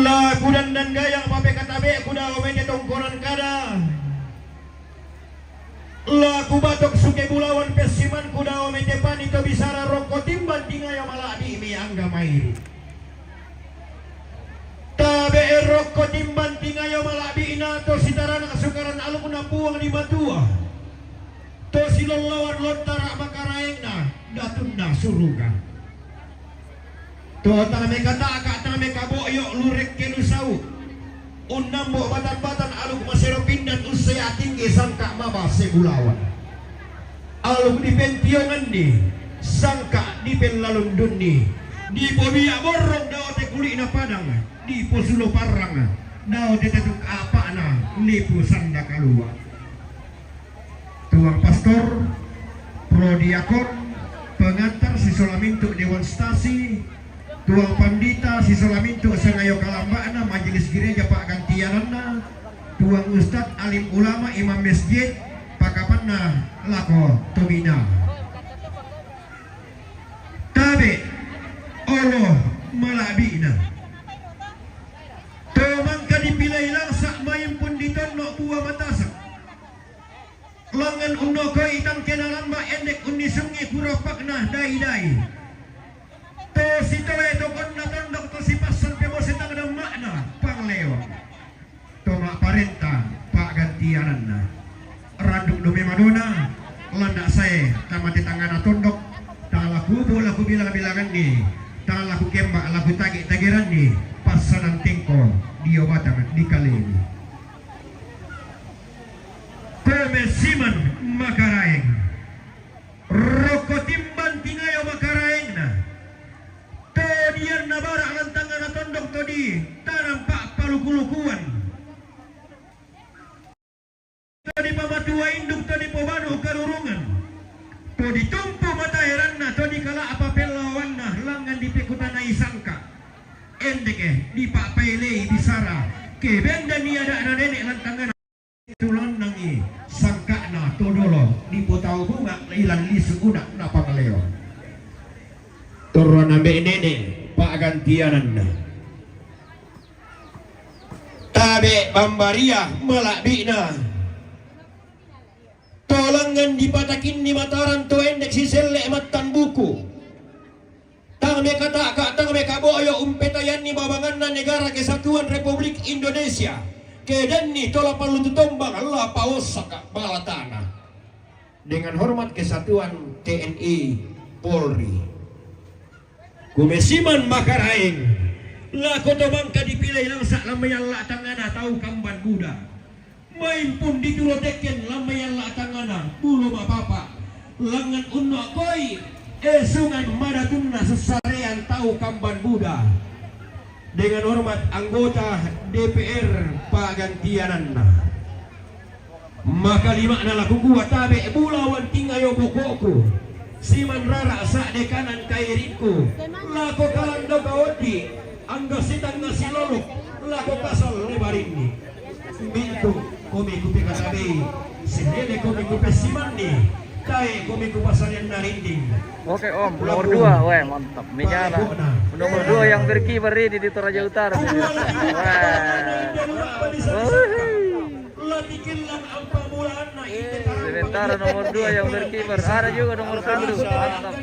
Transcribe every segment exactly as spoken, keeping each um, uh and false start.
La kudandan gayang papekatabe' ku dao mete tongkonan kada. La kubatok suke bulawan pessiman ku dao mete pani to bisara rokko timbang tingayo mala'bi' mi angga mairi. Tabe' rokko timbang tingayo mala'bi'na to sitaranak sukaran alukna Puang di Matua. To silolloan lontara' makaraengna datunna suruga. To tang mekata'ka' tang mekabo'yo' lurekke lusau'. Unnambo' batan-batan aluk masero pindan usse atingge sangka' mabase bulawan. Aluk dipentionganni sangka' dipellalundunni. Dipobia borrong dao te kuli'na padang. Diposulo parrang dao te tetuk apa'na lipu sanda kalua'. Tuang pastor, prodiakon, pengantar sisola mintu' dewan stasi, tuang pandita sisola mintu' sangayo kalamba'na majelis gereja pa'gantiananna, tuang ustad, alim ulama, imam masjid, pakapanna lako tobina. Tabe' olo mala'bi'na. To mangka dipilei langsa' maimpun ditonno' bua matasak. Langngan unno'koi tangkena lamba' endek unnisungngi kurappakna dai-dai. To sitoe tokonna tondok to sipassan pemose tang damma'na pangleo. To ma'parenta pa'gantiananna. Randuk dume madona, landa' sae tamate tangngana tondok, tang la kubu' la kubilang-bilanganni, tang la kukemba' la kutagi'-tagiranni, passanan tengko dio batang dikaleni. Komesiman makaraeng. Rokko timbang tingayo makaraengna. To dianna bara' lantangana tondok to di tanang pa'paluku-lukuan. To dipamatua induk to dipobanu karurungan. To ditumpu mataeranna to dikala'pa pellawanna langngan dipekutanai sangka'. Endeke dipa'paelei bisara ke benda niada'na nene' lantangana. Tulannangi sangka'na to dolo dipotau bunga' ilan lisu' una' napangleo. Torro nambe' nene' pa'gantiananna. Tabe' bambaria mala'bi'na. To langngan dipatakinni mataran to endek siselle' mattambuku. Tang mekata'ka' tang mekabo'yo' umpetayanni babanganna Negara Kesatuan Republik Indonesia. Kedanni to la pallutu tombang la paossaka' balatana. Dengan hormat Kesatuan T N I Polri. Kumesiman makaraeng lako to mangka dipilei langsa' lammayalla' tangngana tau kamban buda. Maimpun ditulo tekken lammayalla' tangngana bulu mapapa'. Langngan unno'koi esungan madatunna sessarean tau kamban buda. Dengan hormat anggota D P R pa'gantiananna. Makalima'na la kukua tabe' bulawan tingayo boko'ku, simanrara' sa'de kanan kairikku, lako kalando kaoddi, angga sitangnga silolok, lako kasalle barinni. Mintu' komi kupekatabei, sinede komi kupessimanni, tae' komi kupasalianna rinding. Oke, Om, nomor dua, weh, mantap. Menyala. Nomor dua yang berkibar ini di Toraja Utara. Wah. Wih. Sementara nomor dua yang berkibar, ada juga nomor satu. Mantap.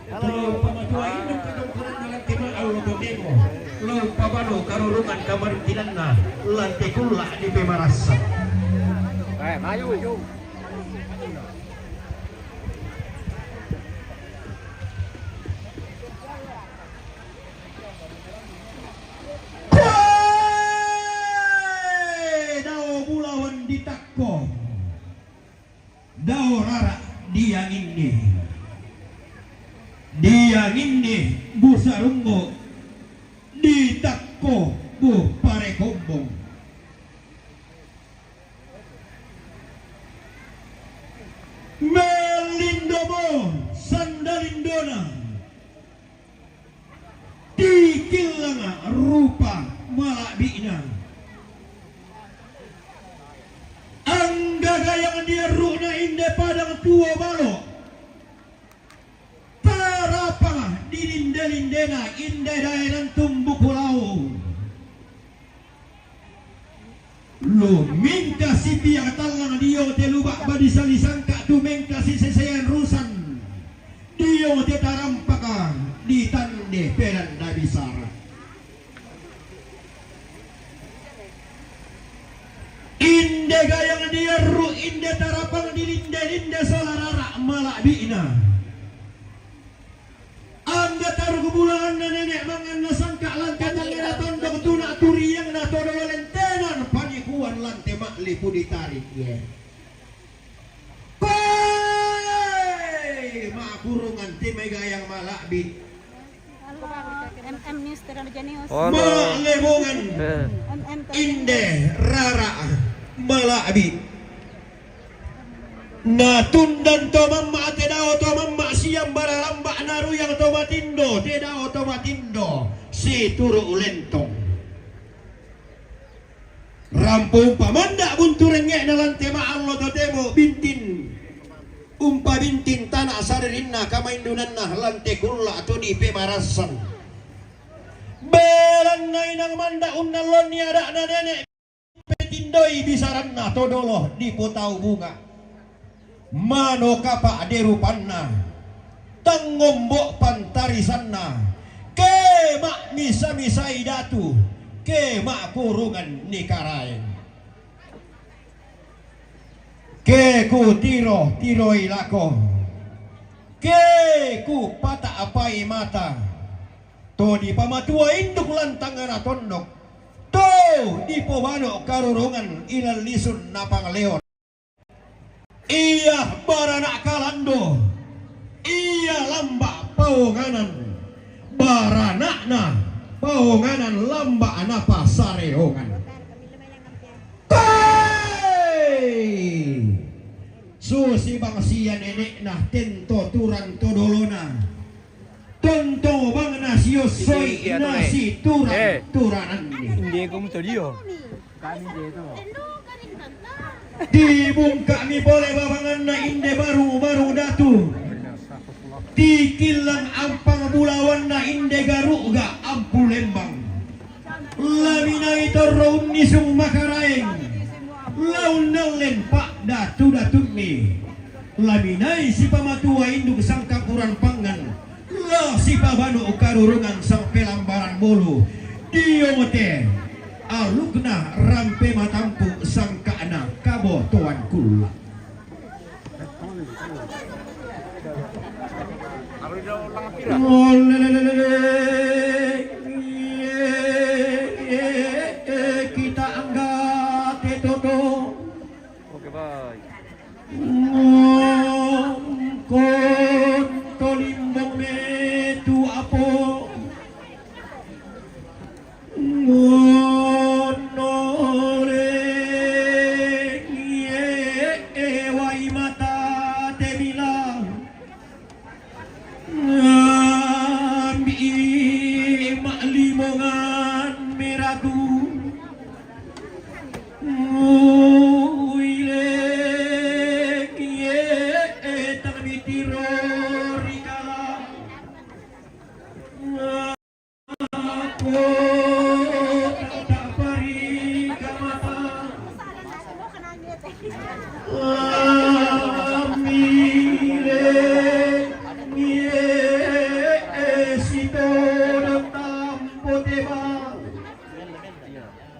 Oke, lah. Lo pabalo karurungan kamarintinanna, lante kulla' dipemarassa. Eh, maju. Koe dao bulawan ditakko, dao rara' dianginni, dianginni busarungngo' ditakko bu parekombong. Mellindomo sandalindona, tikillanga rupa mala'bi'na. Angga gayang diarru'na inde padang tuo balo', tarapang didindeli indena, inde daenan tumbuku lau. Lumingka sipiak tallang dio te lubak badisa lisangka tumengka sisesean rusan. Dio te tarampaka ditande pedan na bisara. Inde gayang diarru, inde tarapang dilinde-linde sola rara mala'bi'na. Angga taruk bulanganna nene' manganna sangka' lante tangngana tondok tuna turiangna todolo lentenan panikuan lante ma'lipu ditarik ye. Koe! Ma'kurungan te mai gayang mala'bi. Halo, M M News Terlalu Jenius. Halo. Ma'lebongan. Eh. M M Terlalu Inde Jenius. Rara mala'bi. Natundan to mamma' te dao to mamma' siambara lamba' naruyang to matindo te dao to matindo situru' lentong. Rampo umpa manda' buntu rengnge'na lante ma'allo totemo bintin, umpa bintin tana' saririnna kamaindunanna lante kulla' to dipemarassan. Belanna inang manda' unnallonni ada'na nene' petindoi bisaranna to dolo dipotau bunga'. Mano kapa' derupanna, tangngombo' pantarisanna, ke ma'misa-misai datu, ke ma'kurungan ni Karaeng. Ke kutiro-tiroi lako, ke kupata'pai mata, to dipamatua induk lantangana tondok, to dipobano' karurungan ilallisun napangleon. Iya barana' kalando, iya lamba' paonganan, barana'na paonganan lamba' napasareongan. Kai! Susi bangsia nene'na tento turang to dolona. Tonto bang na siossoi na situran-turananni. Inde ko muto dio. Dibungka'mi pole babanganna inde baru-baru datu. Tikillang ampang bulawanna inde garu'ga ampu lembang. Laminai torro unnisung makaraeng. Launnallen pa'datu-datunni. Laminai sipamatua induk sangkapuran pangngan. La sipabanu karurungan sampelambaran bolu. Dio mote alukna rampe matampu sangka'na kabotoan kulla'. Kita angga te toto. Oke, bye. Ngongkon tolimbong metu apo. Ngonole ngie wai mata te bilang. Ngambi'i ma'limongan meratu. Uile kie tang mitiro rikala. Ngako tang ta'parika mata. Amile mie sitodo tampo tebang.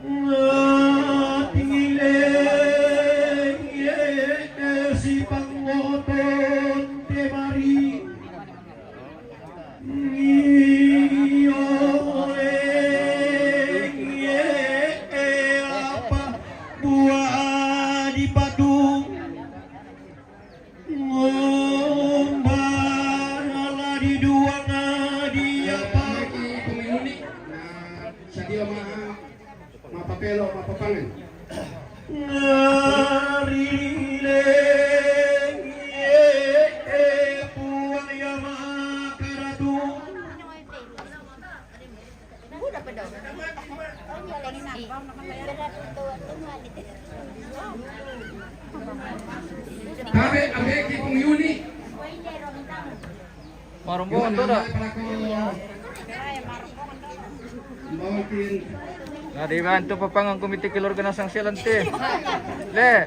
Ngatile mie sipangoton tebari. Ngiole mie apa buah di padung. Ngombala di duang dia pa. Sadia ma, mapapelo, mapapangan. Ngarile, ye, eh, puang ya makaratu. Tabe, abe, kipung Yuni. Marumbo, Yuna, ando da. Pelaku. Makin. Nah, di bantu papangan komite keluarga nasang sialan te. Le.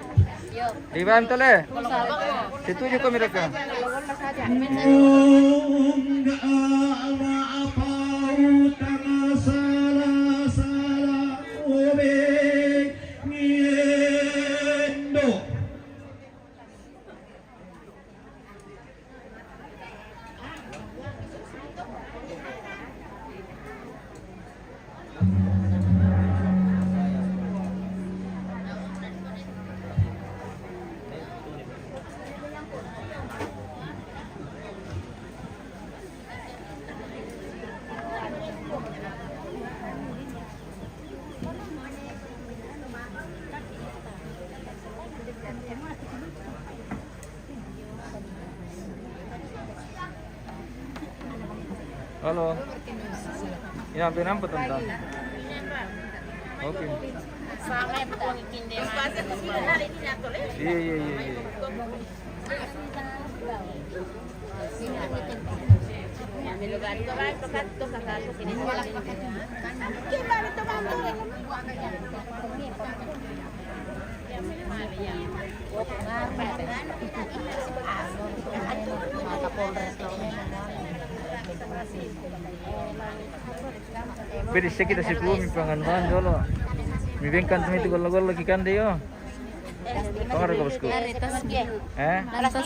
Di bantu le. Setuju kami reka. Enggak apa-apa, utang salah-salah, obeng ngendo. Halo. Ini hampir nampak tentang. Oke. Iya, iya, iya, iya. Beri sedikit si bumi pangan bahan dulu. Mi bengkan itu golo-golo ikan deh yo. Pengaruh ke bosku. Eh? Apa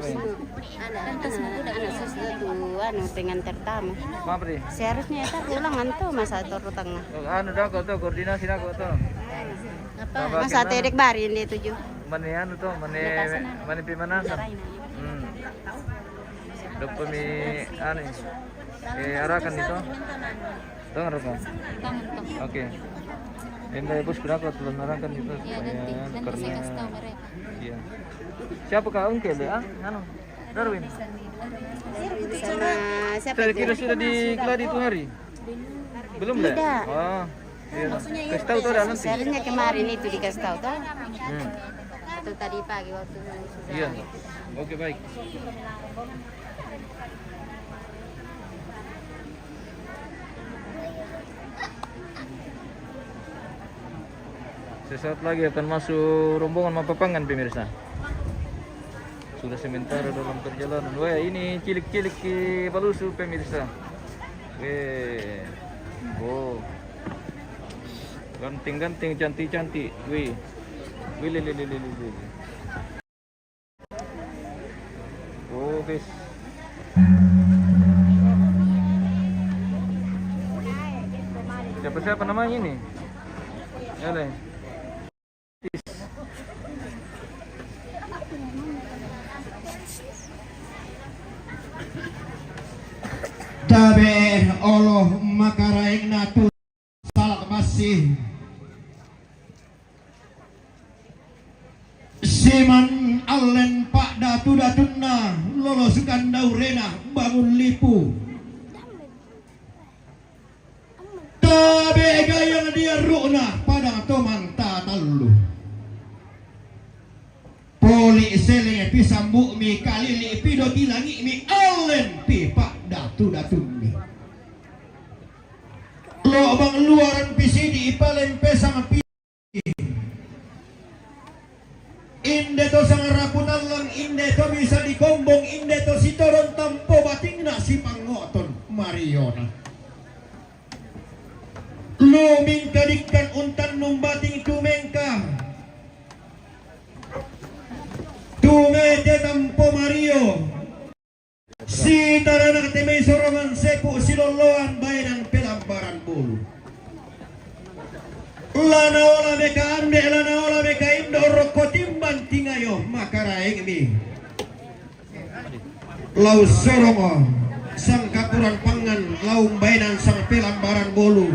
ini? Anu, pengantar tamu. Apa ini? Seharusnya itu ulangan tuh masa turun tengah. Anu dah kau tuh koordinasi dah kau tuh. Apa? Masa tedek bari ini tujuh. Mana anu tuh, mana mana pimanasan. Hmm. Dapat mi anu. Eh, arahkan itu. Dengar apa? Oke. Ini bos kenapa tuh arahkan itu? Ya, nanti, nanti saya kasih tahu mereka. Iya. Siapa kak Ungkel ya? Ah, anu. Darwin. Sama siapa itu? Saya kira sudah di keladi itu hari. Belum deh? Tidak. Oh. Iya. Kasih tahu tuh ada nanti. Seharusnya kemarin itu dikasih tahu tuh. Hmm. Atau tadi pagi waktu sudah. Iya. Oke, baik. Sesaat lagi akan masuk rombongan Mapapangan, pemirsa. Sudah sementara dalam perjalanan. Weh, ini cilik-cilik ke Balusu, pemirsa. Weh. Oh. Ganteng-ganteng, cantik-cantik. Wih. Wih, lele, lele, lele. Oh, guys. Siapa-siapa namanya ini? Ya, Le. Tabe Allah makaraeng natu. Salah masih. Siman allen pak datu-datunna, lolosukan daurena bangun lipu. Tabe gayang diarrukna padang tomanta tallu. Poli seleng pisambu'mi kalili pidoti langi'mi allen pi pak datu-datunni. Lobang luaran pisidi palempesang pi. Inde to sangrapu tallang, inde to bisa dikombong, inde to sitoron tampo batingna sipangngoton mariona. Lumingkadikkan untannung bating tumengka. Tumete tampo mario. Sitaranak te mai sorongan sepu silolloan baenan pelambaran bolu. Lanaola meka ande, lanaola meka indo rokko timbang tingayo makaraengmi. Lau sorongo sangkapuran pangan laung baenan sang pelambaran bolu.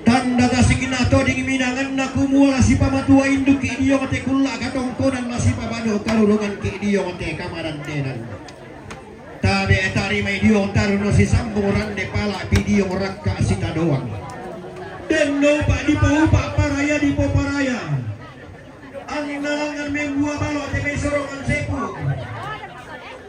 Tanda tasikna toding minanganna kumua la sipamatua induki diong te kulla katongkonan la sipabado karurunganki diong te kamadandenan. Tabe tarimai diong taruno sisambung rande pala pi diong rakka sitadoang. Denno upa dipoupa paraya dipoparaya. Annalangan membua balo te mai sorongan sepu.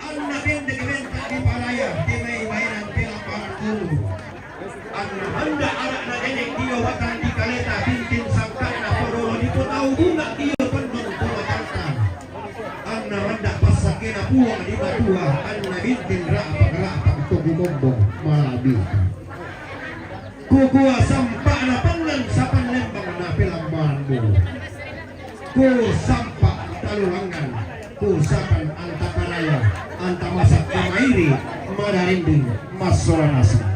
Anna pendek menta di paraya te mai baenan pelaparan Anna handa' ara'na nene' dio batang di kaleta, bintin sangka'na podolo dipotau bunga' dio tondong pomatantan. Anna handa' passakkena Puang di Matua, anna bintin ra'pak-ra'pak to kukombong mala'bi. Kukua sampa'na pangngan sapan lembang napelambangan bulu. Kusampa' talulangngan, kusapan anta paraya, anta masa' kamairi, madarinding, massola nasang.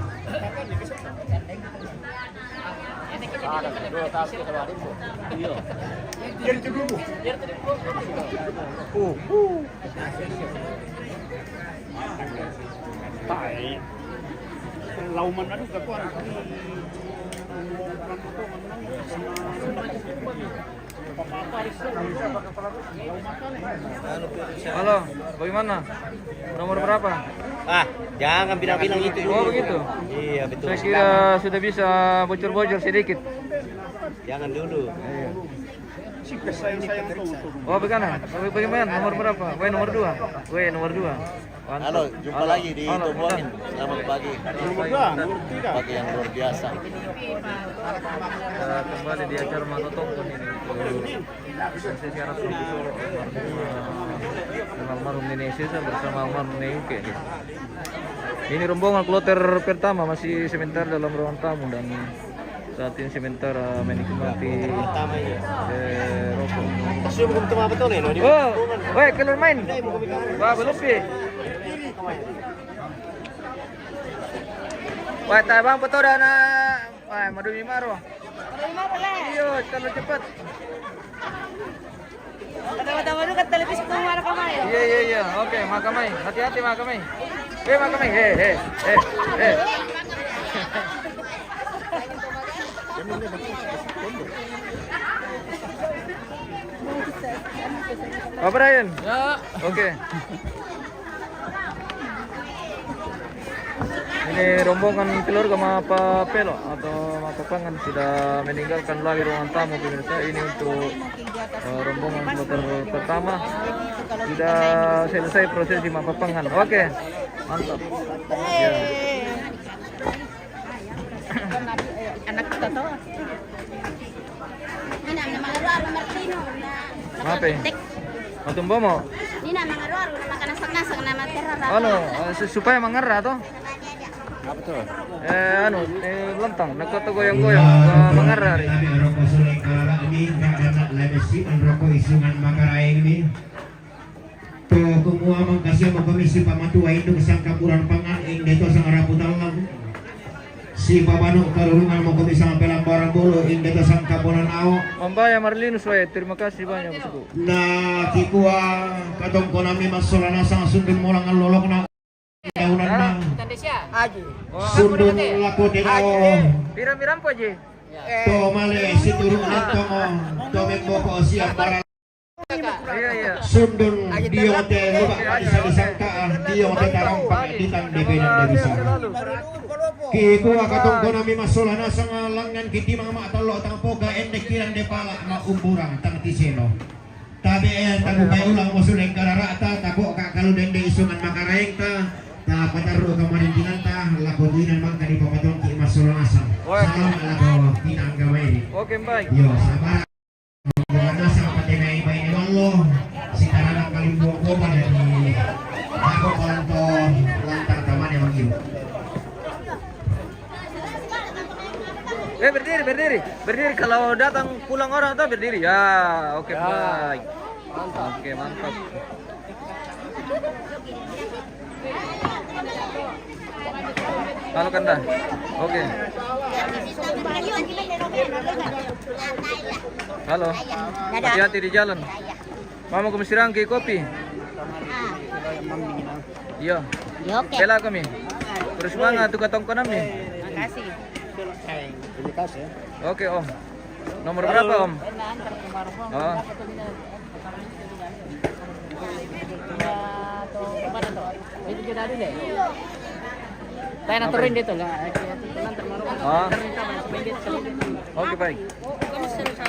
Lauman na duka kuan. Halo, bagaimana? Nomor berapa? Ah, jangan bilang-bilang itu. Oh, begitu? Iya, betul. Saya kira sudah bisa bocor-bocor sedikit. Jangan dulu. Iya. Oh, bagaimana? Bagaimana? Nomor berapa? Weh, nomor dua. Weh, nomor dua. Halo, jumpa lagi di Tombokin. Selamat pagi. Nomor dua, nomor tiga. Pagi yang luar biasa. Kita kembali di acara Mato Tongkon ini. Saya siaran di Solo, almarhum, eh, almarhum Nenek Sesa bersama almarhum Nenek Uke. Ini rombongan kloter pertama, masih sementara dalam ruang tamu dan saat ini sementara menikmati, eh, rokok. Oh, weh, keluar main. Wah, belum pi. Wah, tabang foto dana. Wah, madumi maro. Madumi maro, le. Iyo, terlalu cepat. Kata-kata baru kan televisi tu mana kamai? Iya, iya, iya. Oke, makamai. Hati-hati makamai. Eh, makamai. Eh, eh, eh, eh. Apa, Ryan? Ya. Oke. Ini rombongan keluarga Mapapelo atau Mapapangan sudah meninggalkan lagi ruangan tamu, pemirsa. Ini untuk, eh, rombongan kloter pertama. Sudah selesai prosesi Mapapangan. Oke, mantap. Ya. Anak kita tuh. Ini nama Marlino. Apa? Matumbo mo? Ini nama ngaruh, nama kanasak-nasak, nama teror. Ano, eh, su-, supaya mangarra to? Apa to? Eh, ano, eh, lantang, nagkatagoyang-goyang, eh, mangarra rin. Kami orang Kusuling Karara ini, nggak ada nak lagi sih, ang rokok isungan makaraing ini. To kumua mangkasio mo komisi pamatua indung sangkapuran pangan, ing dito sangarapu tallang. Si Pabanu karurungan mo kami sanga pelambarang bolo, ing dito sangkapuran ao. Mambaya Marlinus wae, terima kasih banyak, Bosku. Na kikua katongkonami massola nasang sundun molang allolokna. Daunanna. Aji. Sundun lako te ao. Pira-pira po, Ji? To male situru' nantong to memboko siap barang. Iya, iya. Sundun dio te luba' bisa disangka, dio te tarang pangaditan dipinang dibisa. Kikua katongkonami massola nasang langngan kitimang ma'tallo tang poga ende kirang depala ma'umburang tang tiseno. Tabe' e tabukai ulang mo suleng karara'ta, tabo'ka kalu dende isungan makaraengta, tapatarru' kamarintinanta, lako tuinan mangka dipapatongki' massola nasang. Salam lako kita angga mairi. Oke, baik. Iyo, sabara. Bukan nasang patenai baine wallo, sitarana kalimbuang koma dari ako palanto lantar tamane mangiru. Eh, berdiri, berdiri, berdiri. Kalau datang pulang orang tuh berdiri. Ya, oke, baik. Oke, mantap. Halo, Kanda. Oke. Halo. Hati-hati di jalan. Mama, kami sirang ke kopi. Iya. Ya, oke. Bela kami. Terus semangat tu katongkonami. Makasih. Terima kasih. Oke, Om. Nomor berapa, Om? Oh. Tayo na turin dito. Oh. Oke, baik.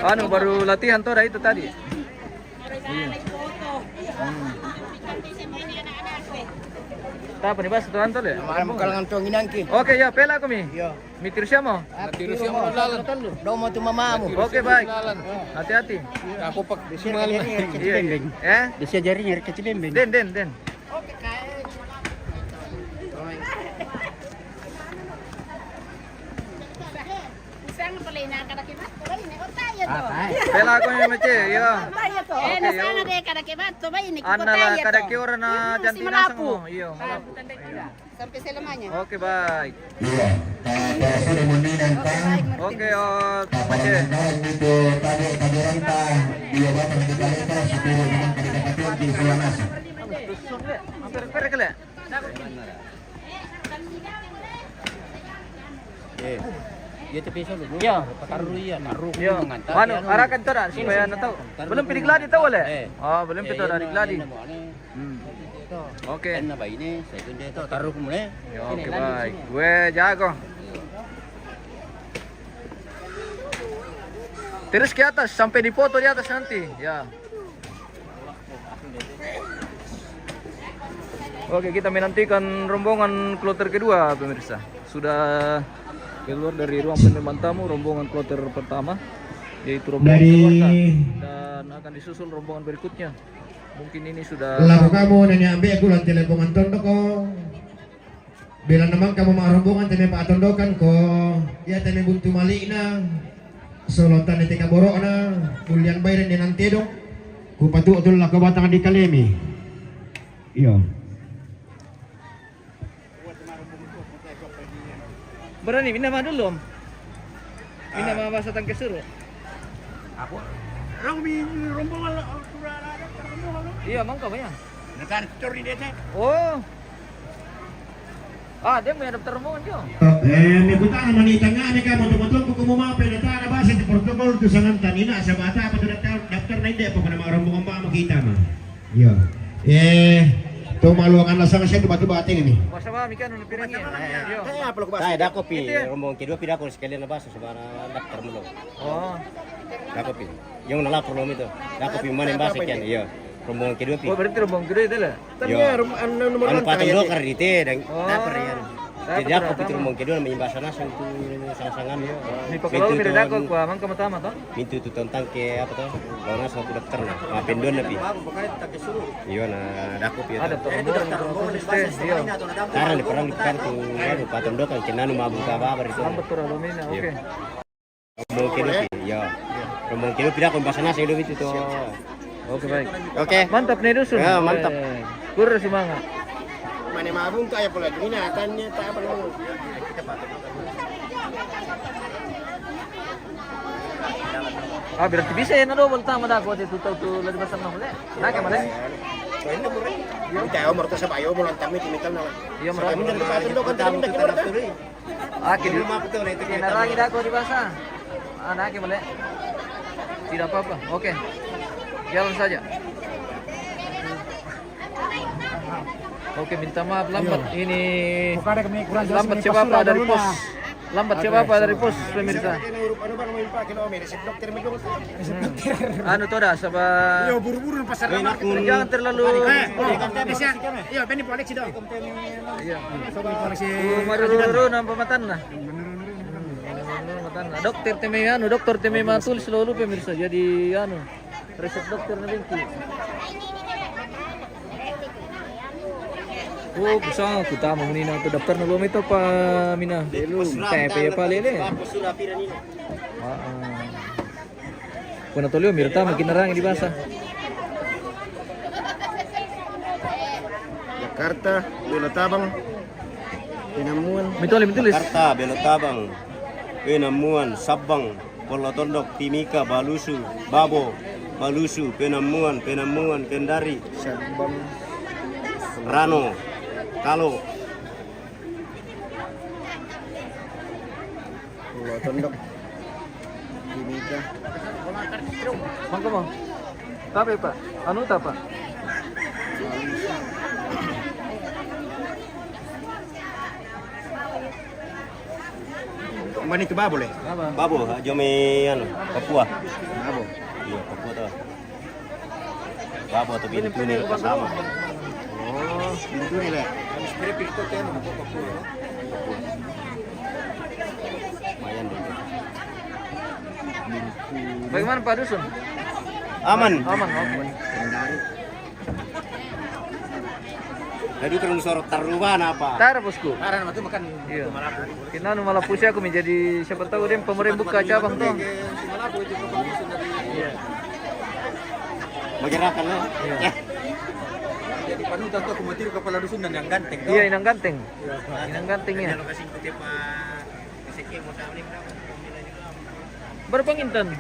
Anu, baru latihan tuh, itu tadi. Iya. Hmm. Tapa ni basa tu Anto le? Makan kalangan tuang inangki. Oke, ya, pela ko mi. Iya. Mi tiru siamo? Tiru siamo lalan. Domo tu mamamu. Oke, baik. Hati-hati. Aku pak semua lima. Iya, iya. Eh? Bisa jarinya kecil bembeng. Den, den, den. Pela ko mi mece, iya. Oke, yo. Anna la kada ke ora na janti nasang mo. Iyo, malapo. Sampai selamanya. Oke, baik. Iya, ta, ta sudah mendingan kan. Oke, oh, Pace. Itu tadi tadi ranta dia batal di kalender sepuluh dengan kali dapat di Sulanas. Hampir kere kele. Eh, dia tapi solo. Iya. Taruh iya, taruh. Iya. Manu, arahkan tu dah supaya na tahu. Belum pilih gladi tahu le? Eh. Oh, belum kita dari gladi. Hmm. Oke. Kan na baine, saya tu dia tahu taruh mulai. Ya, oke, baik. Gue jago. Terus ke atas sampai di foto di atas nanti. Ya. Oke, kita menantikan rombongan kloter kedua, pemirsa. Sudah keluar dari ruang penerimaan tamu rombongan kloter pertama, yaitu rombongan keluarga, dan akan disusul rombongan berikutnya. Mungkin ini sudah. Laku kamu nanya ambil aku lantai lepongan tondok ko. Bila namang kamu ma rombongan tene pa atondokan ko, iya tene buntu malikna, solotan teka borokna, mulian bayi dan nanti dong. Kupatu tu lako batang di kalemi. Iyo. Berani, minta ma dulu, Om. Minta ma bahasa tangke suruh. Aku. Orang mi rombongan lah, orang sudah ada rombongan. Iya, mangka banyak. Nekan cor ni dia. Oh. Ah, dia punya daftar rombongan, Jo. Eh, mi kutana mani tanga ni kamu betul-betul ku kumu mape datara bahasa di protokol tu sangan tanina sabata apa tu daftar, daftar na inde apa kuna ma rombongan ma kita ma. Iya. Eh, tu maluangan lasang saya tu batu bating ini. Bahasa apa mi kan piring ni? Iya. Saya apa lu bahasa? Saya dako pi rombongan kedua pi dako sekalian bahasa saudara daftar mulu. Oh. Dako pi. Yang na lapor lo mi tu. Dako pi mana bahasa kian? Iya. Rombongan kedua pi. Oh, berarti rombongan kedua itu lah. Tapi ya, anu nomor anu patung dokar di te dan dapur ya. Jadi aku pikir mau kedua main bahasa nasang tu sangan-sangan. Di pakai lalu mirip aku, aku amang kamu tamat toh? Mintu tu tentang ke apa toh? Kalau nasang tu dokter nah, maafin don lebih. Iya, nah, ada aku pikir. Ada tu rombongan, iya. Karena di perang di kan tu, anu patung dokar kenanu mabuk apa itu. Sampai turun domina, oke. Rombongan kedua pi, ya. Rombongan kedua pi dako bahasa nasang dulu itu toh. Oke, baik. Oke. Mantap nih dusun. Ya, mantap. Eh, kurang semangat. Mana mabung kayak pula ini akannya tak apa dulu. Ah, berarti bisa ya na double tama dako di tutau tu lagi pasang nang le. Nah, kayak mana? Ini umur. Kita umur tu sampai umur lantam itu mital nama. Iya, umur. Sampai umur tu patung dokar tadi minta kita. Aki di. Belum apa tu, nah, itu kita narangi dako di bahasa. Ah, aki boleh. Tidak apa-apa. Oke. Jalan saja. Oke, minta maaf lambat. Ini lambat siapa dari pos. Lambat siapa dari pos, pemirsa. Anu toh dah, sabar. Iya, buru-buru pasar. Jangan terlalu. Iya, Benny Polek sih dong. Iya. Baru-baru nampak matan lah. Dokter teme anu, dokter teme ma tulis lolo pemirsa. Jadi anu, resep dokter na bengki. Oh, bisa kita mau mina tu daftar na belum itu apa mina? Belum. Tepe apa lele? Heeh. Kuna tolio mirta makin nerang di bahasa. Jakarta, Belo Tabang, Penamuan. Mitoli, mitoli. Jakarta, Belo Tabang, Penamuan, Sabang, Polo Tondok, Timika, Balusu, Babo, Balusu, Penamuan, Penamuan, Kendari, Sabang, Rano, Kalo. Polo Tondok. Timika. Mangko mo. Tapi, Pak, anu ta, Pak? Mani ke Babo le? Babo, ajo me anu, Papua. Babo. Iya, Papua tu. Babo atau Bintuni sama. Oh, Bintuni le. Bagaimana Pak Dusun? Aman. Aman, aman. Jadi terus sorot taruhan apa? Tar, bosku. Taran itu makan. Iya. Kena nu malah pusing aku menjadi, siapa tahu dia pemerintah buka cabang tuh. Iya. Masyarakat lah. Iya. Jadi panutan tuh aku mau tiru kepala dusun dan yang ganteng tuh. Iya, yang ganteng. Iya. Yang ganteng ya. Baru pangintan.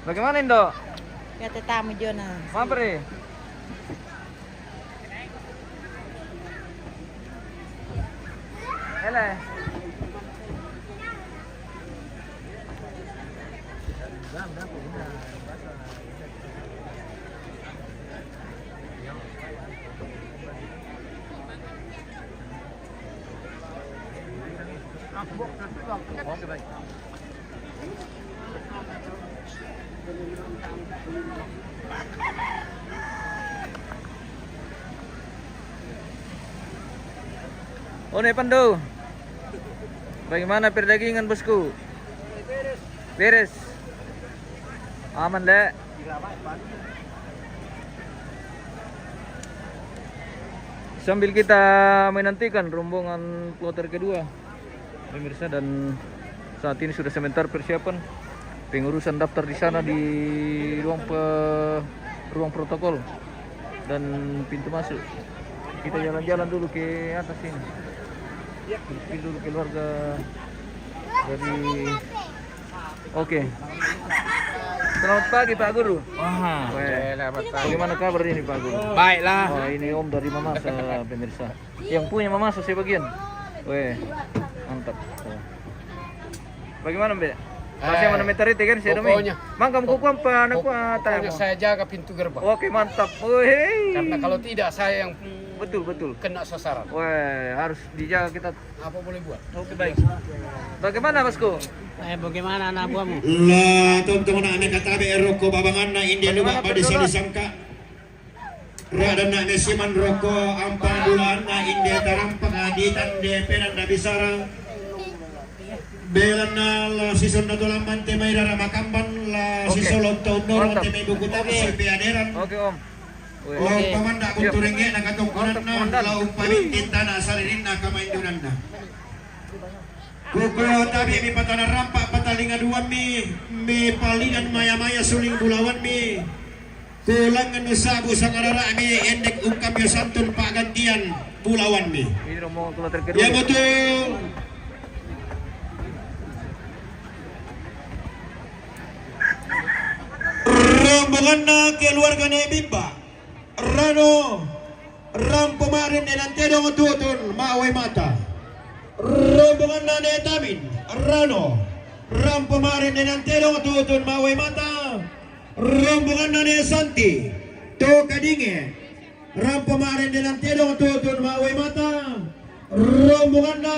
Bagaimana, Indo? Kata tamu Jona. Mampir, eh? Ele. One Pandu, bagaimana perdagingan, bosku? Beres. Aman, Dek. Sambil kita menantikan rombongan kloter kedua, pemirsa, dan saat ini sudah sementara persiapan pengurusan daftar di sana di ruang pe-, ruang protokol dan pintu masuk. Kita jalan-jalan dulu ke atas ini. Dulu keluarga dari Oke. Selamat pagi, Pak Guru. Wah, weh. Bagaimana kabar ini, Pak Guru? Baiklah. Oh, ini Om dari Mamasa, pemirsa. Yang punya Mamasa sebagian. Weh, mantap. Bagaimana, Mbak? Masih mana meter itu kan, saya demi. Pokoknya, Mang, kamu kukuang, Pak, anak pokoknya saya jaga pintu gerbang. Oke, mantap. Weh. Karena kalau tidak, saya yang betul, betul, kena sasaran. Weh, harus dijaga kita. Apa boleh buat? Oke, baik. Bagaimana, Bosku? Eh, bagaimana anak buahmu? La, teman-teman, ane katabe roko babanganna, inde luba pada sali sangka. Radanna mesiman roko ampang bulaanna, inde tarampak di tande penan da bisara. Belanna la sisonno to lamban te mai rara makamban, la sisolo to noro te mai buku tamu sipe aderan. Oke, Om. Lao pamanda buntu rengge'na katongkonanna, lao umpabitti tana saririnna kamaindunanna. Kuko tabi mi patana rampa patalinga duammi, mi palidan maya-maya suling bulawanmi. Kulangan nusabu sangarara'mi endek ungkambio santun pa'gantian bulawanmi. Iya betul. Rombonganna keluarga Nebimba. Rano, rampo ma'rendenan tedong tutun ma'wai mata. Rombonganna Ne Tamin, Rano, rampo ma'rendenan tedong tutun ma'wai mata. Rombonganna Ne Santi, To Kadinge, rampo ma'rendenan tedong tutun ma'wai mata. Rombonganna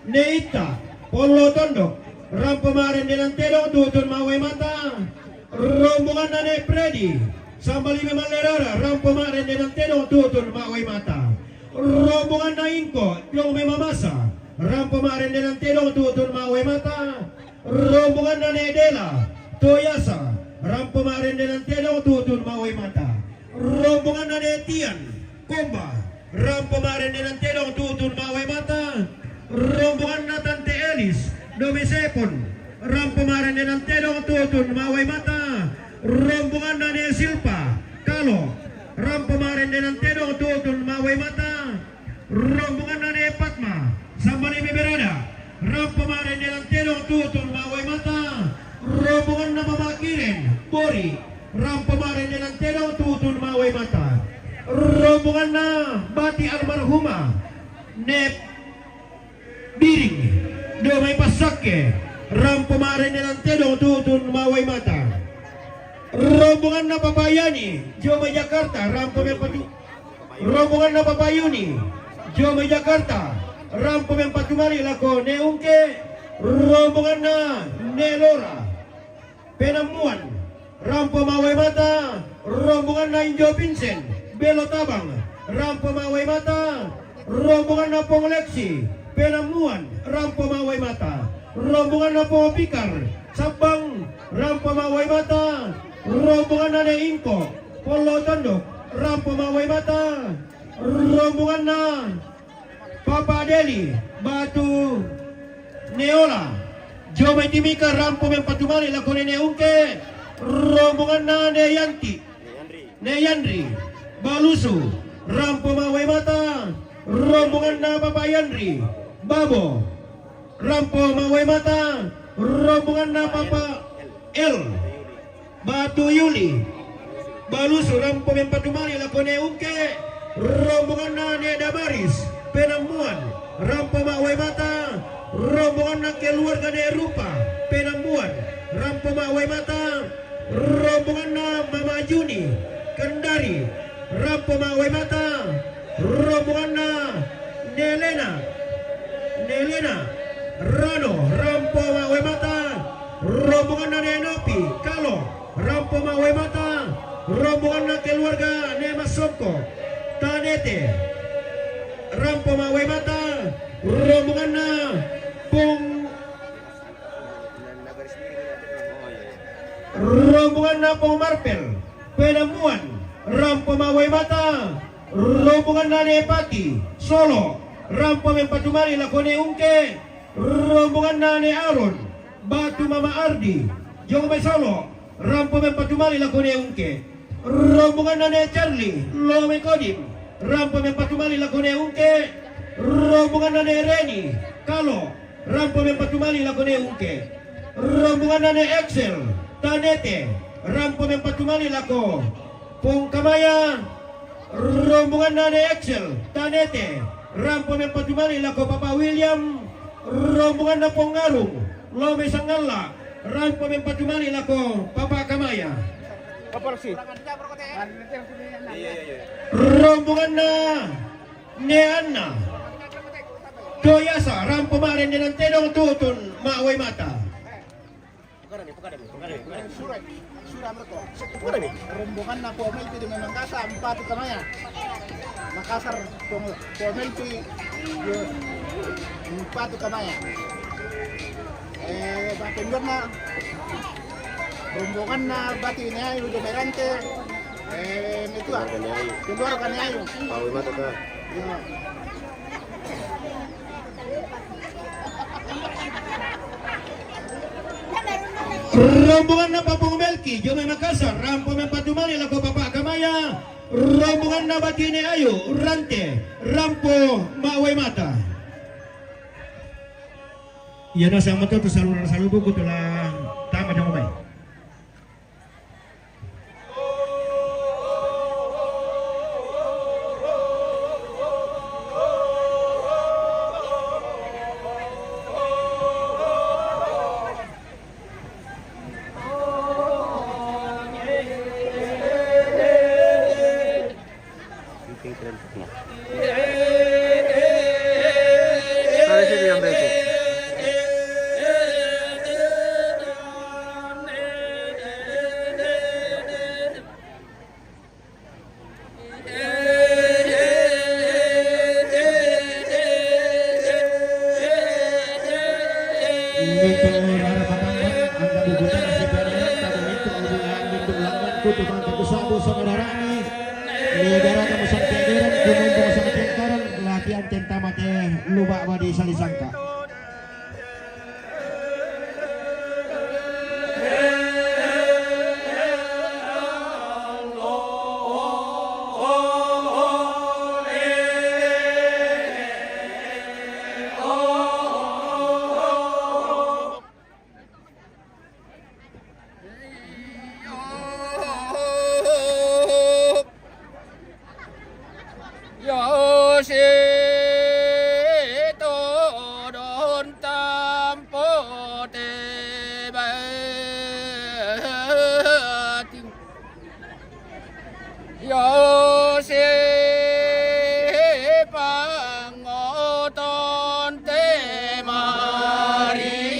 Ne Itta, Pollo Tondok, rampo ma'rendenan tedong tutun ma'wai mata. Rombonganna Ne Fredi, Sambalime Mallerara, rampo ma'rendenan tedong tutun ma'wai mata. Rombonganna Ingko, Jong Me Mamasa, rampo ma'rendenan tedong tutun ma'wai mata. Rombonganna Ne Dela, To Yasa, rampo ma'rendenan tedong tutun ma'wai mata. Rombonganna Ne Tian, Komba, rampo ma'rendenan tedong tutun ma'wai mata. Rombonganna Tante Elis, Domi Sepon, rampo ma'rendenan tedong tutun ma'wai mata. Rombonganna Ne Silpa, Kalo, rampo ma'rendenan tedong tutun ma'wai mata. Rombonganna Ne Patma, Sambalime Berada, rampo ma'rendenan tedong tutun ma'wai mata. Rombonganna Mama Kiren, Bori, rampo ma'rendenan tedong tutun ma'wai mata. Rombonganna Bati almarhumah, Ne Dio mai Passakke, rampo ma' renne' Nantedong tu'tun ma' Wai Mata. Rombonganna Papa Yani, dio mai Jakarta, rampo mempatu-, rombonganna Papa Yuni, dio mai Jakarta, rampo mempatumali lako Ne' Ungke, rombonganna Ne' Lora. Penammuan, rampo ma' Wai Mata, rombonganna Injo Vincent, Belo Tabang, rampo ma' Wai Mata, rombonganna Pong Leksi, Penammuan, rampo ma' Wai Mata, rombonganna Pong Pikar, Sabbang, rampo ma' Wai Mata, rombonganna Ne' Ingko, Pollo Tondok, rampo ma' Wai Mata, rombonganna Papa Deli, Batu Neola. Dio mai Timika, rampo mempatumali lako Ne' Ungke, rombonganna Ne' Yanti, Ne' Yandri, Balusu, rampo ma' Wai Mata, rombonganna Papa Yandri, Babo, rampo ma' Wai Mata, rombonganna Papa El. Batu Yuli, Balusu, rampo mempatumali lako Ne' Ungke, rombonganna Ne' Damaris, Penammuan, rampo ma' Wai Mata, rombonganna keluarga Ne' Rupa, Penammuan, rampo ma' Wai Mata, rombonganna Mama Juni, Kendari, rampo ma' Wai Mata, rombonganna Ne' Lena, Ne' Lena, Rano, rampo ma' Wai Mata, rombonganna Ne' Nopi, Kalo, rampo ma' Wai Mata, rombonganna keluarga Ne' Massongko, Tanete, rampo ma' Wai Mata, rombonganna Pong Rombonganna Pong Marpel, Penammuan, rampo ma' Wai Mata, rombonganna Ne' Pati, Solo, rampo mempatumali lako Ne' Ungke, rombonganna Ne' Aron, Batu Mama Ardi, dio mai Solo, rampo mempatumali lako Ne' Ungke, rombonganna Ne' Charlie, lao mai Kodim, rampo mempatumali lako Ne' Ungke, rombonganna Ne' Reni, Kalo, rampo mempatumali lako Ne' Ungke. Rombonganna Ne' Excel, Tanete, rampo mempatumali lako Pong Kamaya. Rombonganna Ne' Excel, Tanete, rampo mempatumali lako Papa William. Rombonganna Pong Ngarung, lao mai Sangalla, rampo mempatumali lako Papa Kamaya. Apa sih? Rombonganna Ne' Anna, Toyasa, rampo ma' renne' Nantedong tu'tun ma' Wai Mata. Sura, sura mereka. Rombonganna Pong Melpi di Makassar, Pong Kamaya. Makassar, Pong, Pong Melpi, Pong Kamaya. Eh, Bapak Indorna, rombonganna Batu Ne' Ayu, Jomai Rante. Eh, itu ah. Keluarga Ne' Ayu. Keluarga Ne' Ayu. Pawe mata ta. Iya. Rombonganna Papa Pong Melki, dio mai Makassar, rampo mempatumali lako Papa Kamaya, rombonganna Batu Ne' Ayu, Rante, rampo ma' Wai Mata. Iya, nasang mato tu saluhung-saluhung buku tu la tama dio mai. Latihan tentama te luba' badi salisangka. Yo se pangoton te mari.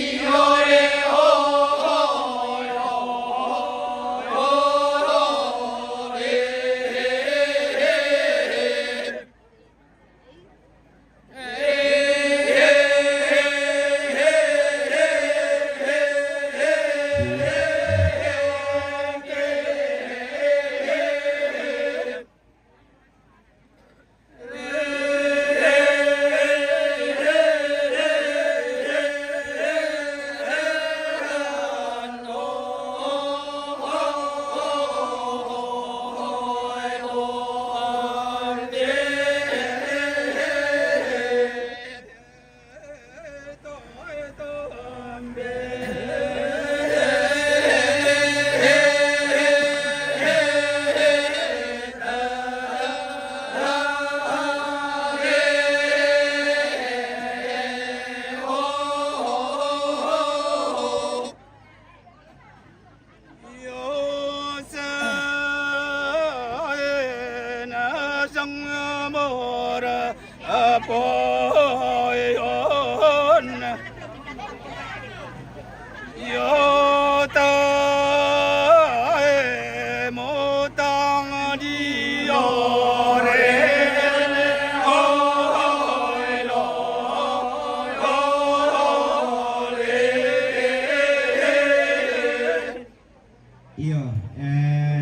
Iya, eh,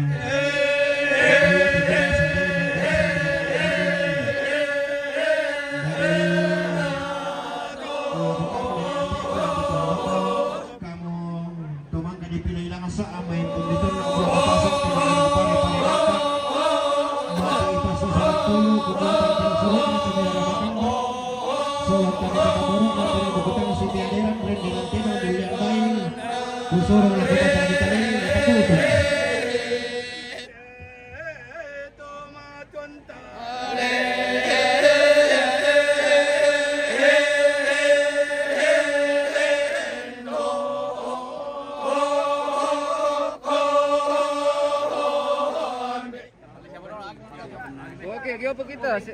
kamu tomang ka di pila ilang asa, ah, main pun itu, nak buat apa, sok, tidak ada apa, apa, apa. Mati itu susah dulu, kemudian tersuruh, kemudian ada makan. Sholat kami kita buruk, mati itu kita masih tiada, keren dengan tidak, dulu yang baik. Kusoro la kubata di tanai, la takutu. Oke, giopa kita? Si,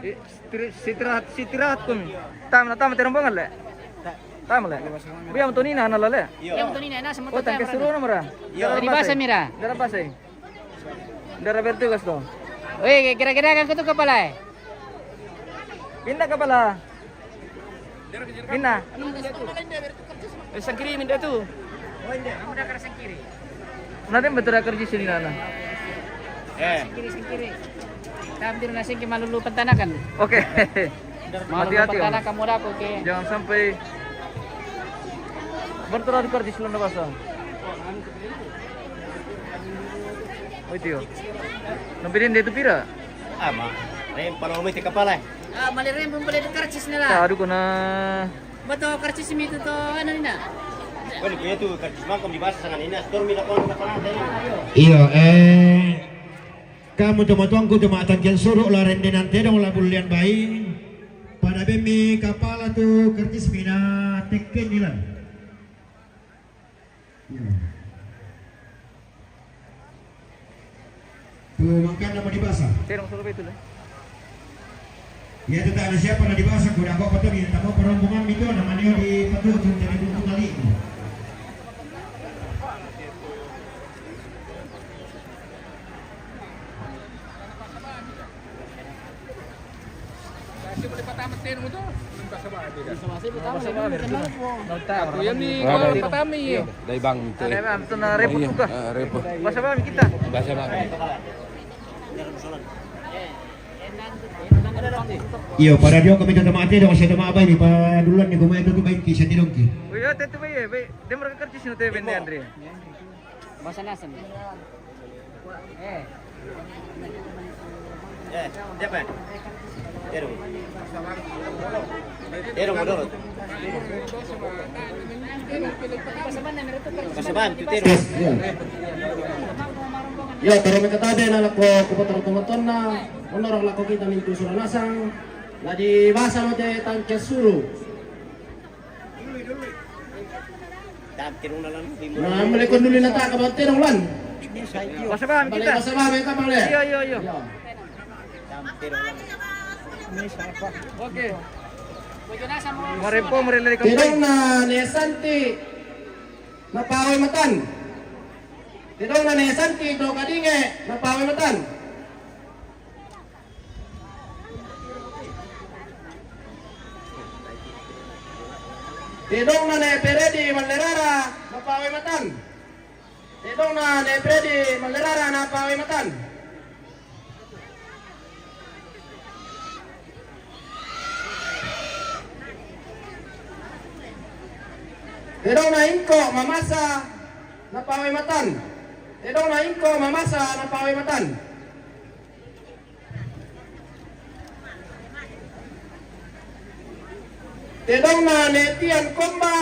i-, istirahat, istirahat kami. Tama, tama, terang banget, le. Tama, le. Biar moto nina, ana, le. Iya, moto nina, ana, sama. Oh, tangke suruh nama, ra? Iya. Dari basa, mira. Dari basa, eh. Dari bertugas, tuh. Weh, kira-kira kan kutu kapala, eh? Pindah kapala. Minna. Eh, sangkiri minda tu. Nade betul kerja sini nana. Eh. Sangkiri, sangkiri. Tampil nasi ke malulu pentanakan. Oke. Hati-hati, Om. Kamu dah, oke. Jangan sampai berterlalu kerja sini nana basa. Oh, itu yo. Nampirin dia tu pira? Ah, ma. Rem palo mete kapala. Ah, mali rem pun boleh karcis nila. Aduh, kena. Betul karcis mi tu to, anu, ina. Boleh kaya tu karcis mangkam di basa sangan ina. Store mi na kon kapala tadi. Iyo, eh. Kamu tu matuangku tu ma tangkian suruh la rende nante dong la bulian bai. Pada bemi kapala tu karcis mi na tekken nila. Iya. Tu makan nama di basa. Terong solo betul, eh. Ya, tu tak ada siapa na di basa, kuda kau patut dia tak mau perombongan itu, namanya di patut tu jadi buntu kali. Aku yang ni, oh, patami. Dai bang tu. Ada bang, tu na repot juga. Basa bang kita. Basa bang. Iyo, pada dia kami tetap mati dong, saya tetap abai ni, pada duluan ni, kau main tu baik kisah tidong ki. Oh iya, tentu baik, baik. Dia mereka kerja sini tu, Andre. Basa nasan. Eh. Eh, siapa? Terong. Terong, Modorot. Basa bang, tu terong. Iya. Ya, terima kasih na lako, kupa terong teman-teman na, menurut lako kita mintu sudah nasang, lagi basa lo te tangke sulu. Nah, mele ko dulu na ta ka ba tedong lan. Basa ba, bale, kita. Basa ba, beta, bale. Iyo, iyo, iyo. Iyo. Oke. Marempo, marelari kampai. Tedong na ne Santi na Pawe Matan. Tedong na ne Santi do Kadinge na Pawe Matan. Tedong na ne Peredi Malerara na Pawe Matan. Tedong na ne Peredi Malerara na Pawe Matan. Tedong na Ingko Mamasa na Pawe Matan. Tedong na Ingko Mamasa na Pawe Matan. Tedong na ne Tian Komba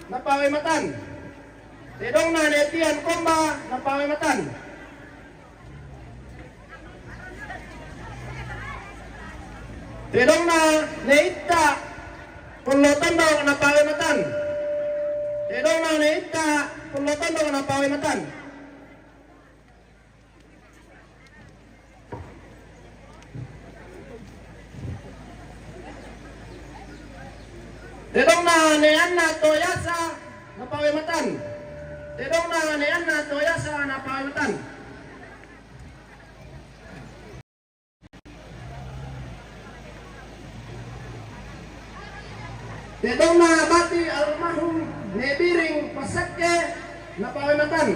na Pawe Matan. Tedong na ne Tian Komba na Pawe Matan. Tedong na ne Itta Polotondo na Pawe Matan. Tedong na ne Itta Polotondo na Pawe Matan. Tedong na ne Anna Toyasa na Pawe Matan. Tedong na ne Anna Toyasa na Pawe Matan. Tedong na bati almarhum ne Biring Pasakke na Pawe Matan.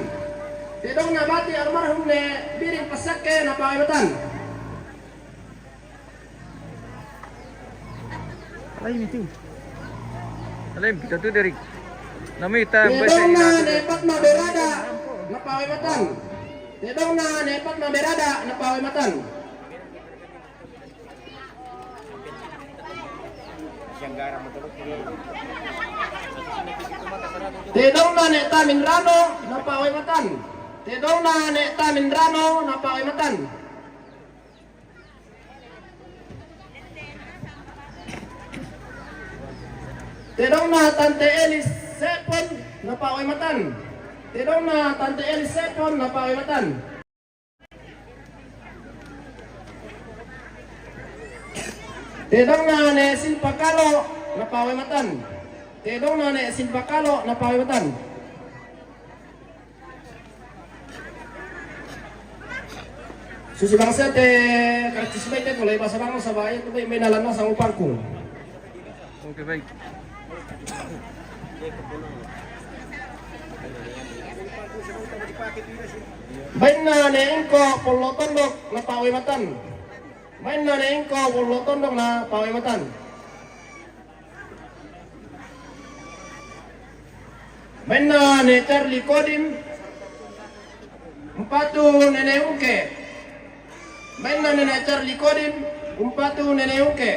Tedong na bati almarhum ne Biring Pasakke na Pawe Matan. Alai itu. Alai kita tu dari nama kita. Tedong na ne Patma Berada na Pawe Matan. Tedong na ne Patma Berada na Pawe Matan. Tedong na ne Tamin Rano na Pawe Matan. Tedong na ne Tamin Rano na Pawe Matan. Tedong na Tante Elis Sepon na Pawe Matan. Tedong na Tante Elis Sepon na Pawe Matan. Tedong na ne Silpa Kalo na Pawe Matan. Tedong na ne Silpa Kalo na Pawe Matan. Susi bangsa te karcis bai te mulai basa bangsa bai tu bai bai nalan na sangu pangkung. Oke, baik. Bainna ne Ingko Polo Tondok na Pawe Matan. Bainna ne Ingko Polo Tondok na Pawe Matan. Bainna ne Charlie Kodim, umpatu Nene Ungke. Bainna ne Charlie Kodim, umpatu Nene Ungke.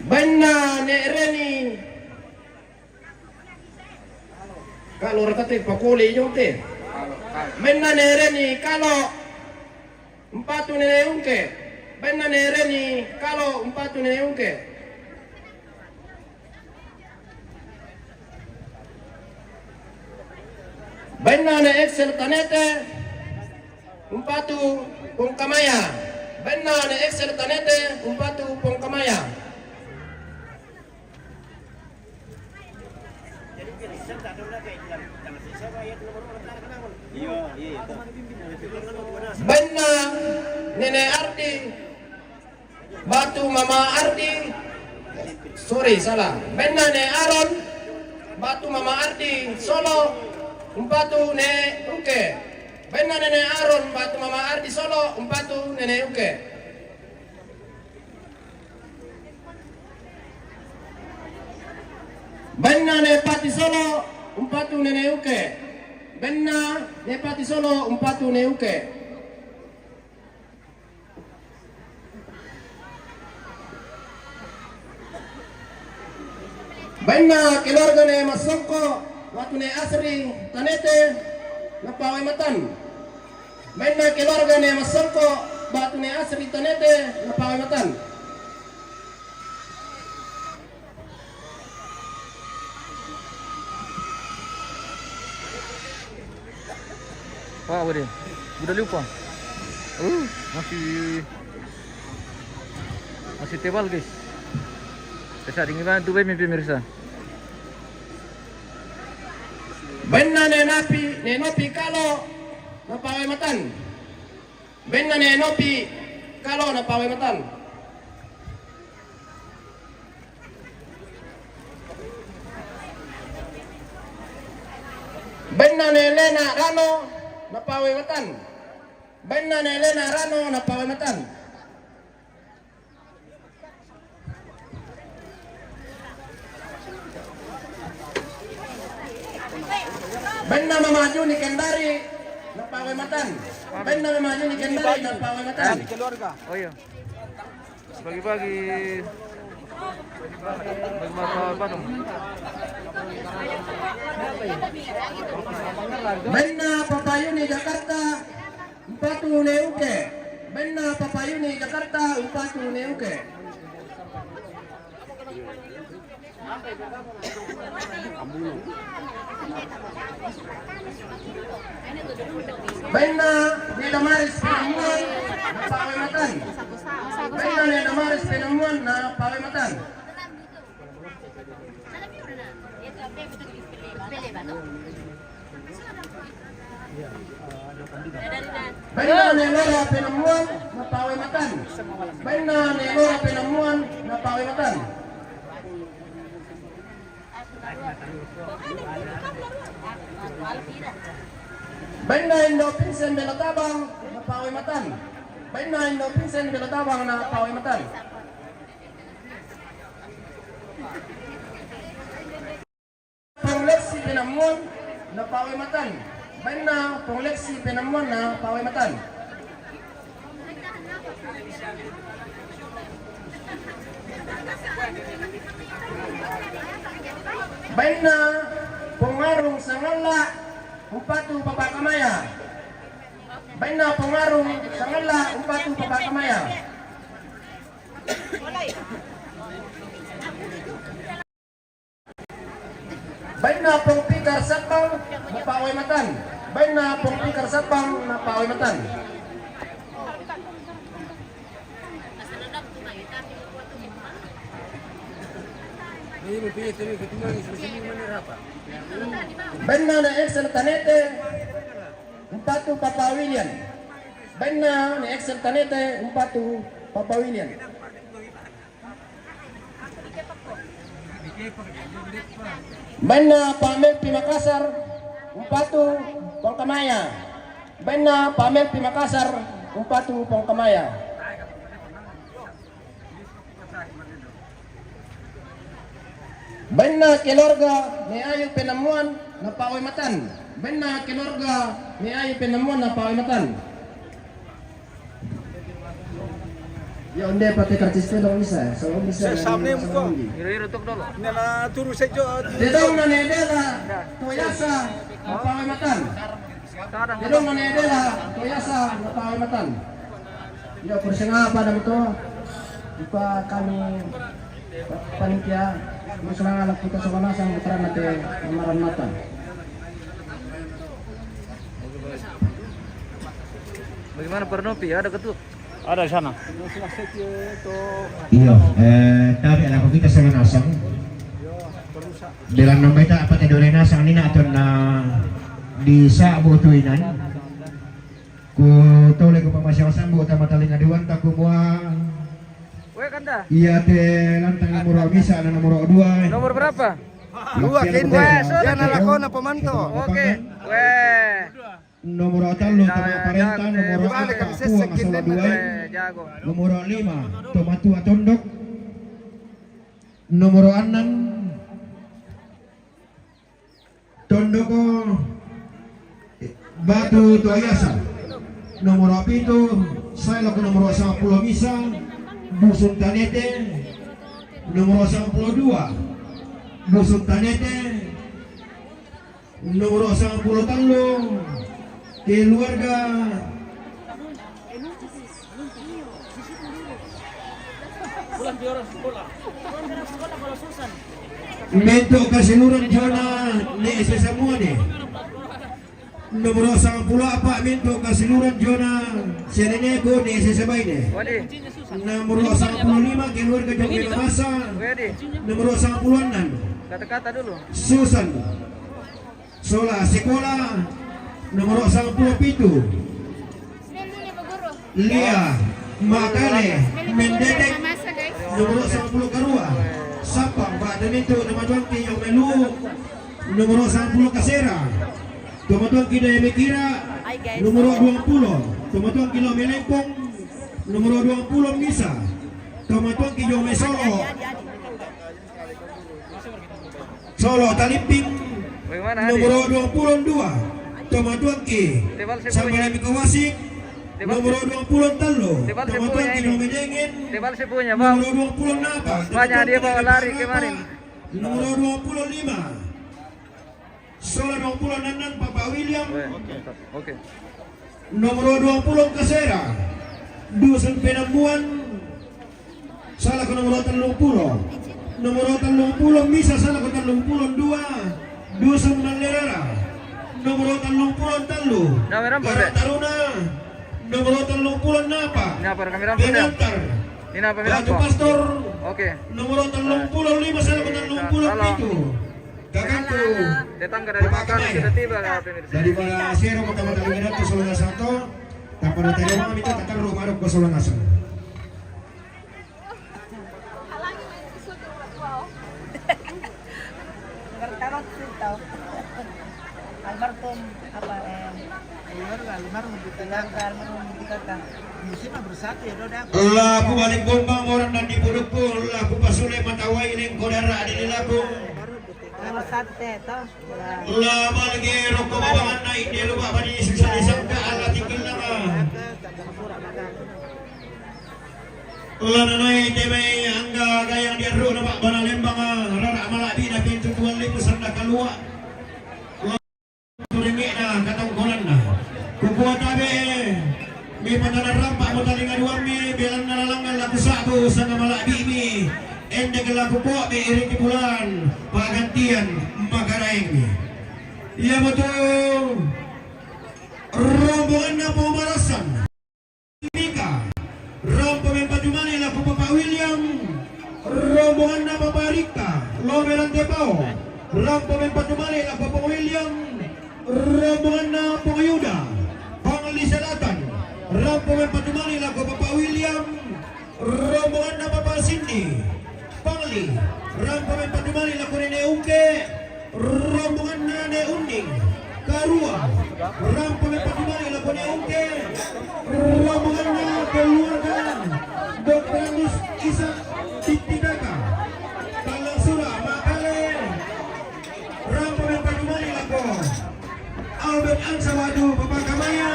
Bainna ne Reni. Kalo raka te pakole ijo te. Bainna ne Reni Kalo, umpatu Nene Ungke. Bainna ne Reni Kalo, umpatu Nene Ungke. Bainna ne Excel Tanete, umpatu Pongkamaya. Bainna ne Excel Tanete, umpatu Pongkamaya. Bainna Nene Ardi, umpatu Mama Ardi. Sorry, salah. Bainna ne Aaron, umpatu Mama Ardi Solo, umpatu Nene Ungke. Bainna Nene Aaron, umpatu Mama Ardi Solo, umpatu Nene Ungke. Bainna ne Pati Solo, umpatu Nene Ungke. Bainna ne Pati Solo, umpatu Nene Ungke. Bainna keluarga ne Masongko, batu ne Asri Tanete, na pawai matan. Bainna keluarga ne massongko, batu ne Asri Tanete, na pawai matan. Pak, apa dia? Udah lupa. Uh, masih masih tebal, guys. Bisa dingin banget tuh, pemirsa. Bainna ne Nopi, ne Nopi Kalo, na pawai matan. Bainna ne Nopi Kalo, na pawai matan. Bainna ne Lena Rano, na pawai matan. Bainna ne Lena Rano, na pawai matan. Bainna Mama Juni Kendari, na pawai matan. Bainna Mama Juni Kendari, na pawai matan. Oh iya. Bagi-bagi. Bagi makan apa dong? Bainna Papa Yuni Jakarta, umpatu ne Uke. Bainna Papa Yuni Jakarta, umpatu ne Uke. Bainna ne Damaris Penamuan, na pawai matan. Bainna ne Damaris Penamuan, na pawai matan. Bainna ne Lora Penamuan, na pawai matan. Bainna ne Lora Penamuan, na pawai matan. Bainna Indo Pinsen Bela Tabang, na pawai matan. Bainna Indo Pinsen Bela Tabang, na pawai matan. Pong Leksi Penamuan, na pawai matan. Bainna Pong Leksi Penamuan, na pawai matan. Bainna Pong Arung Sangalla, umpatu Papa Kamaya. Bainna Pong Arung Sangalla, umpatu Papa Kamaya. Bainna Pong Pikar Satbang, na pawai matan. Bainna Pong Pikar Satbang, na pawai matan. Bainna ne Excel Tanete, umpatu Papa William. Bainna ne Excel Tanete, umpatu Papa William. Bainna Pa Melpi Makassar, umpatu Pong Kamaya. Bainna Pa Melpi Makassar, umpatu Pong Kamaya. Bainna keluarga ne Ayu Penamuan, na pawai matan. Bainna keluarga ne Ayu Penamuan, na pawai matan. Ya, onde pate karcis te dong bisa, so bisa. Saya sam nem ko. Iro-iro tok dolo. Nela turu sejo. Dedong na ne Dela, to Yasa, na pawai matan. Dedong na ne Dela, to Yasa, na pawai matan. Ya, persenga pada betul. Ipa kami panitia, masalah kita sama nasang putra mate amaran matan. Bagaimana Pak Nopi? Ada ketuk? Ada di sana. Iyo, eh, tabe' lako kita sola nasang. Dalam nambaita apa te dole nasang nina atau na di sa' botu inan. Ku tole ku pamasiang sambu tama talinga duanta ku mua. Weh, kanda. Iya te lantang nomor bisa na nomor dua. Nomor berapa? Dua kende. Weh, sudah. Iya na lakona pamanto. Oke. Weh. Nomor tallu, Tama Parenta, nomor appa', Puang Solo Duai. Nomor lima, Tama Tua Tondok. Nomor annang, Tondoko Batu Toayasa. Nomor pitu, sae lako nomor sampulo misa, Dusun Tanete. Nomor sampulo dua, Dusun Tanete. Nomor sangpulo tallu, keluarga Mento Kasiluran Jona ne ese semua ne. Nomor sangpulo apa Mento Kasiluran Jona seneneko ne ese sebaine. Nomor sangpulo lima keluarga Jomai Masa. Nomor sangpulo enam. Kata-kata dulu. Susan. Sola sekolah nomor sangpulo pitu. Lia Makale Mendedek nomor sangpulo karua. Sapang ba demitu nomor tuangki yang melu nomor sangpulo kasera. Nomor tuangki daya mikira nomor dua puluh. Nomor tuangki lo melempong nomor dua puluh misa. Nomor tuangki yang mesolo. Solo Talimping. Bagaimana, Adi? Nomor dua puluh dua. Tomatuangki. Tebal sepunya. Sampai Mikawasik. Tebal nomor dua puluh tallu. Tebal sepunya Tomatuangki ini. Nomor Dengin. Tebal sepunya, Bang. Nomor dua puluh napa? Banyak dia bawa lari kemarin. Nomor dua puluh lima. Solo dua puluh enam Papa William. Oke. Oke. Nomor dua puluh Kasera. Dusun Penambuan. Salah ke nomor tallung pulo. Nomor tallung pulo misa salah ke tallung pulo dua. Dusun Malerara. Nomor tallung pulo tallu. Nah, merah, Pak. Taruna. Nomor tallung pulo napa? Ini apa, kamera, Pak? Pengantar. Ini apa, merah, Batu Pak? Pastor. Oke. Nomor tallung pulo lima salah ke tallung pulo pitu. Kakakku. Tetangga dari Makassar sudah tiba, pemirsa. Dari Malaysia, kota Matalinga Datu, Sulawesi Selatan. Tanpa ada terima, kita tak taruh baru ke Sulawesi. Pertama kita. Almarhum apa, eh, keluarga almarhum di T K K. Keluarga almarhum di T K K. Musim bersatu ya, Dok, dah. Laku balik bombang orang dan dipuduk pun laku pasule matawai lengko darah di laku. Baru di T K K. Bersatu, toh. Lah, balge roko babangan naik dia lupa bani susah disangka Allah tinggal nama. Lah, nanai temai angga gayang dia ro nampak bana lembang, ah, rarak malak bina pintu tuan lipu sanda kalua. Lah, turingikna katongkolanna. Kukua tabe, mi patana rampak mutalinga duammi, belanna lalangan laku sabu sanga malak bimi. Endek laku pok mi iring bulan, pagantian makaraeng mi. Iya betul. Rombonganna pemalasan. Mika. Rampo mempatu male lako Papa William. Rombonganna Papa Rika. Lobe Lantepao. Rampo mempatu male lako Papa William. Rombonganna Papa Yuda. Pangli Selatan. Rampo mempatu male lako Papa William. Rombonganna Papa Sindi. Pangli. Rampo mempatu male lako Nene Ungke. Rombonganna Ne Uning. Karua. Rampo mempatu male lako Ne Ungke. Rombonganna keluarga Dokter Andus Isa Tititaka. Tallang sura makale. Rampo mempatu male lako Albert Ansa Wadu Bapak Kamaya.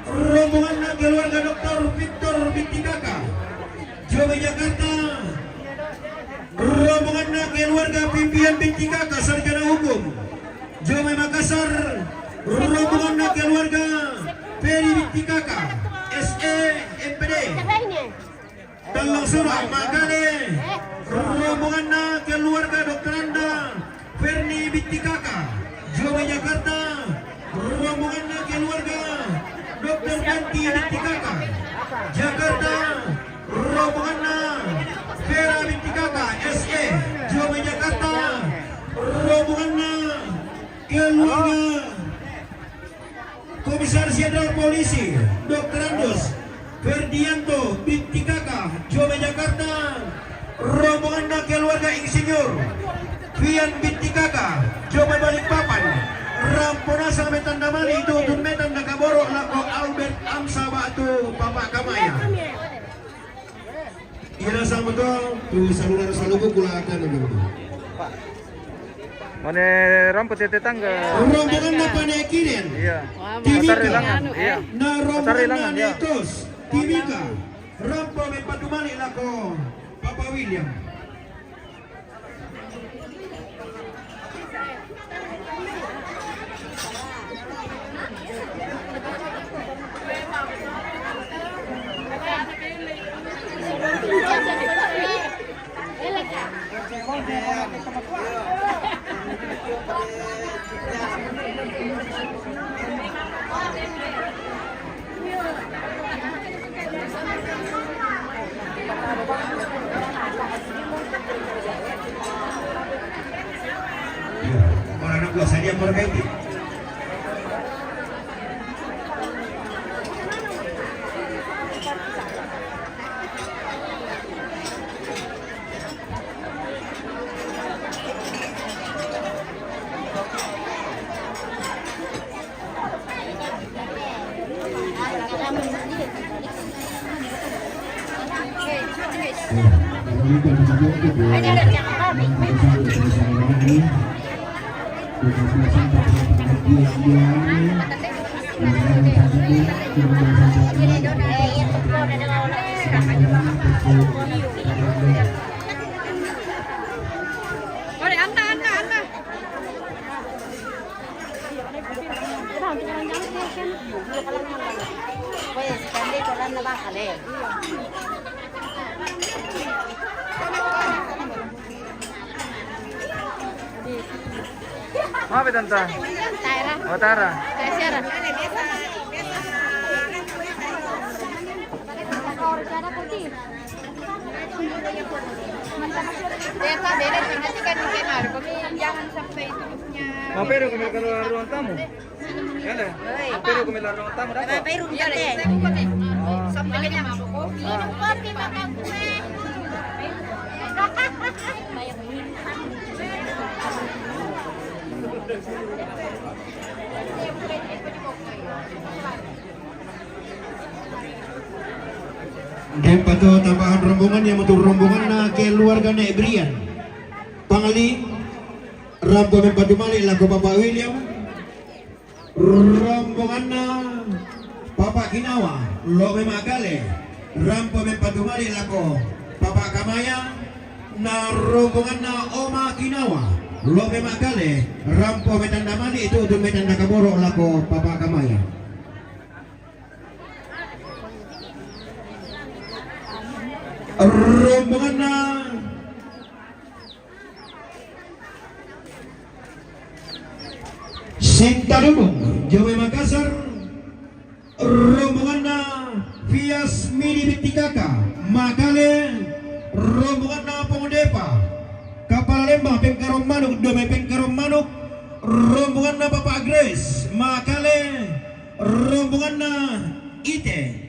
Rombonganna keluarga Dokter Victor Tititaka. Jomai Jakarta. Rombonganna keluarga pimpinan Tititaka sarjana hukum. Jomai Makassar. Rombonganna keluarga Peri Tititaka S E M P D. Tallang sura makale. Rombonganna keluarga Dokter Anda Ferni Bittikaka. Jomai Jakarta. Rombonganna keluarga Dokter Banti Bittikaka. Jakarta. Rombonganna Vera Bittikaka S E. Jomai Jakarta. Rombonganna keluarga Komisaris Jenderal Polisi Dokter Andus Ferdianto Bittikaka, Jomai Jakarta. Rombonganna keluarga Insinyur Fian Bittikaka, Jomai Balikpapan. Rampo nasang metanda mali, tutun metanda kaboro lako Albert Amsa Batu Bapak Kamaya. Ira sama tu, tu saluran saluku kula akan begitu. Mane rampo te tetangga. Rombongan na pane kiren. Iya. Timika. Pasar Ilangan, iya. Na Pasar rombongan Ilangan, na iya. Netos. Timika. Rampo mempatu male lako Papa William. Berkaitan. Maaf ya, Tante. Tara. Oh, Tara. Saya Sarah. Beta, beta, perhatikan di kamar. Kami jangan sampai itu punya. Mau pergi ke ruang tamu? Ya, deh. Oi. Mau pergi ke ruang tamu, dah. Apa, apa, Irun, ya, deh. Oh. Sampai ke jam. Minum kopi, makan kue. Dem pato tambahan rombongan yang untuk rombongan na keluarga Nek Brian. Pangali, rampo mempatu malik lako Bapak William. Rombongan na Bapak Kinawa, lo memakale. Rampo mempatu malik lako Bapak Kamaya. Na rombongan na Oma Kinawa, lo memakale. Rampo metanda malik itu untuk metanda kaboro lako Bapak Kamaya. Rombongan na Sinta Dudung, Jawa Makassar, rombongan na Fias Midi Bitikaka, Makale, rombongan na Pongodepa, Kapala Lembang Pengkarong Manuk, Dome Pengkarong Manuk, rombongan na Bapak Grace, Makale, rombongan na Ite.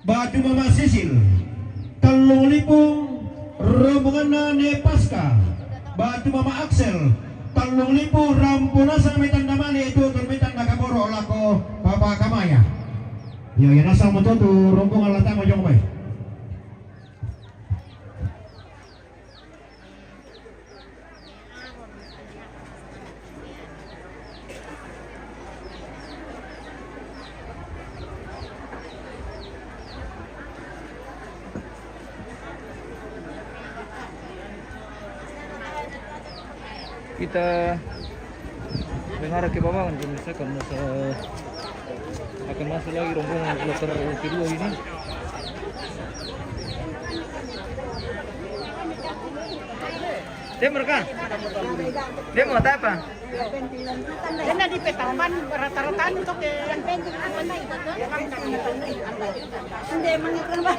Batu Mama Sisil, tellung lipu, rombonganna Ne Paska, Batu Mama Axel, tellung lipu, rampo nasang metanda malik itu, tur metanda kaboro lako Papa Kamaya. Yo, ya nasang metu tu rombongan latang ojong bae. Kita dengar ke bawah, kan, misalkan masa akan masuk lagi rombongan kloter kedua ini. Dia mereka? Dia mau apa? Dia na di petaman rata-rata untuk yang penting apa nih? Dia kan. Hindi, mangikon ba?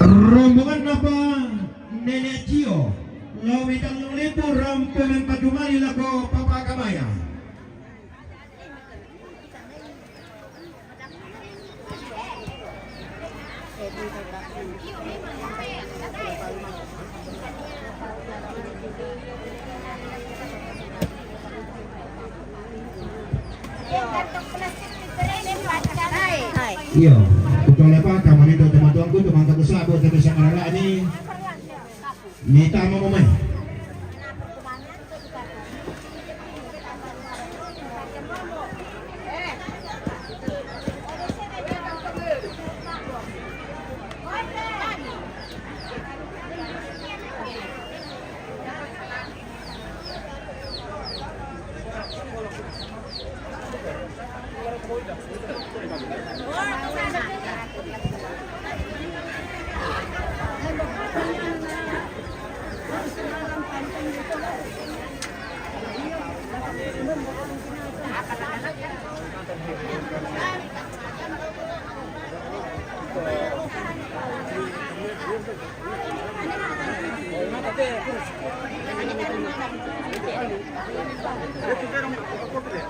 Rombongan napa Nenek Cio, lo mitang lipu rampe mempatu mali lako Papa Kamaya. Iyo, betul apa? Kamu itu teman tuanku, teman kamu sahabat, tapi sekarang ini. Mita mo mo mai.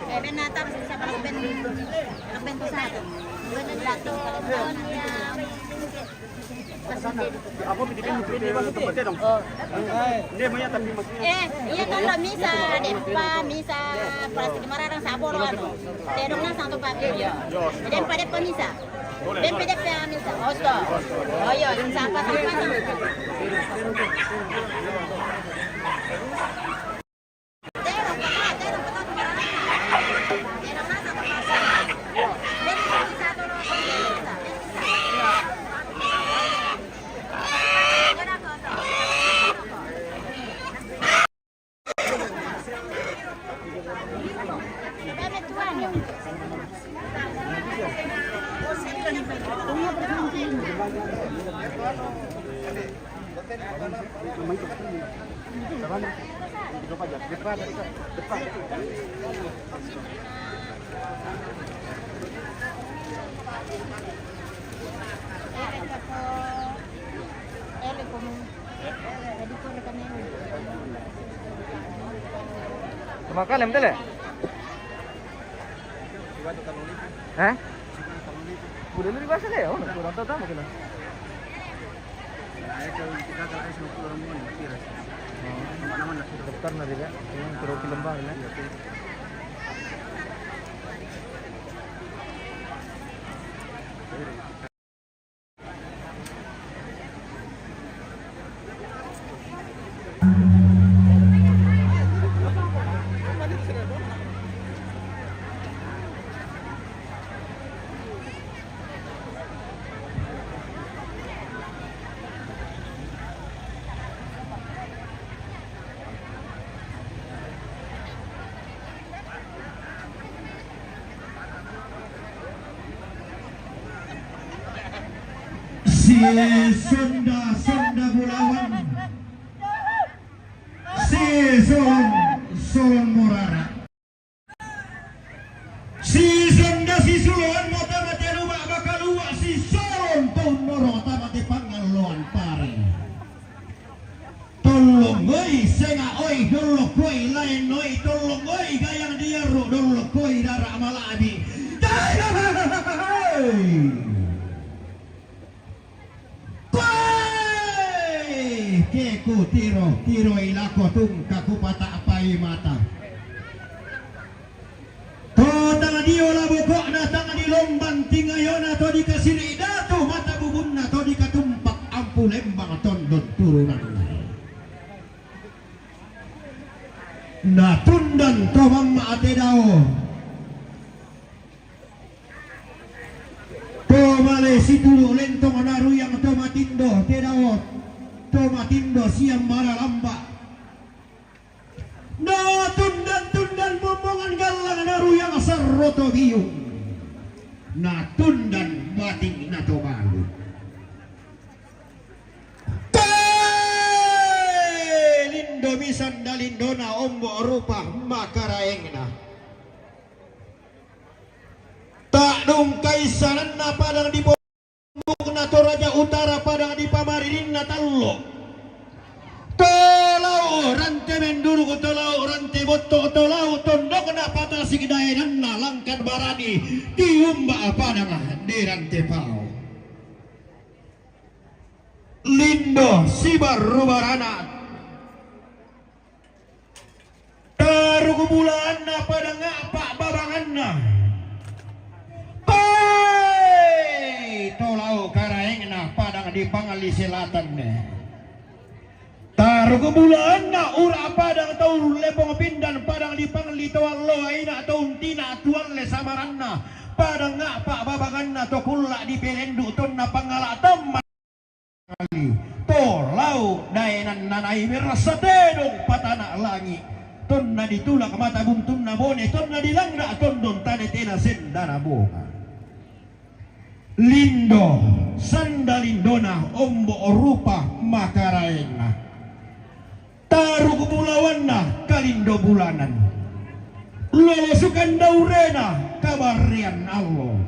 Eh, ben Natal, sa pala ben, ben ko sa atin. Ben Natal, Ako, binibigyan mo sa kapatid, no? Oh. Hindi, maya, tapi mas Eh, iya kan lo misa, di pa misa, pala sige mararang sa aboro, ano. Tedong na sa to pa, iya. Hindi pa, di pa misa. Hindi pa, di pa misa. Osto. Oyo, yung sa pa, sa pa, sa pa. Tumakan, em, tele? Hah? Boleh lu dibahas aja ya? Oh, kurang tahu tahu mungkin. Dokter na rin, yung pero kilang ba rin? Si Sonda, Sonda Bulawan. Si Solon, Solon Morara. Si Sonda, si Solon, mata mati luba bakaluba, si Solon, Tondoro, mata mati pangaluan pari. Tolong oi, senga oi, dolok oi, lain oi, tolong oi, gayang diaru, dolok oi, dara malabi. Dai, dai, dai, dai, dai. Koe! Keku tiro, tiro ilako tungka kupata apai mata. To tang dio la bokokna, tang di lombang tingayona, to di kasiri datu mata bubunna, to di katumpak ampu lembang tondon turunanna. Na tundan to mamma ate dao. To male situru lentong naruyang to matindo, te dao to matindo siang maralamba. Na tundan-tundan momongan gallang naruyang sarro to biung. Na tundan bating na to balu. Te lindo misan dalindona ombo rupa makaraengna. Ta'dungkai sananna padang di Bombukna Toraja Utara padang di pamaririnna tallo. Tolau rante menduruk, tolau rante botto, tolau tondokna patasik daenanna langkan barani tiumba padang di rante pao. Lindo sibarru barana. Taruk bulaanna padang apa babanganna. Pai tolau karaengna padang di Pangli Selatan. Taruk bulaanna ura padang tau lepong pindan padang di Pangli to allo aina to untina tualle samaranna padang apa babanganna to kulla di pelendu tonna pangala tamma. To lau daenanna nai merasa tedong patana langi. Tonna ditulak mata buntunna bone, tonna dilangda tondon tane tena sendana bonga. Lindo, sanda lindona ombo rupa makaraenna. Taruk bulawanna kalindo bulanan. Lolosukan daurena kabarrian allo.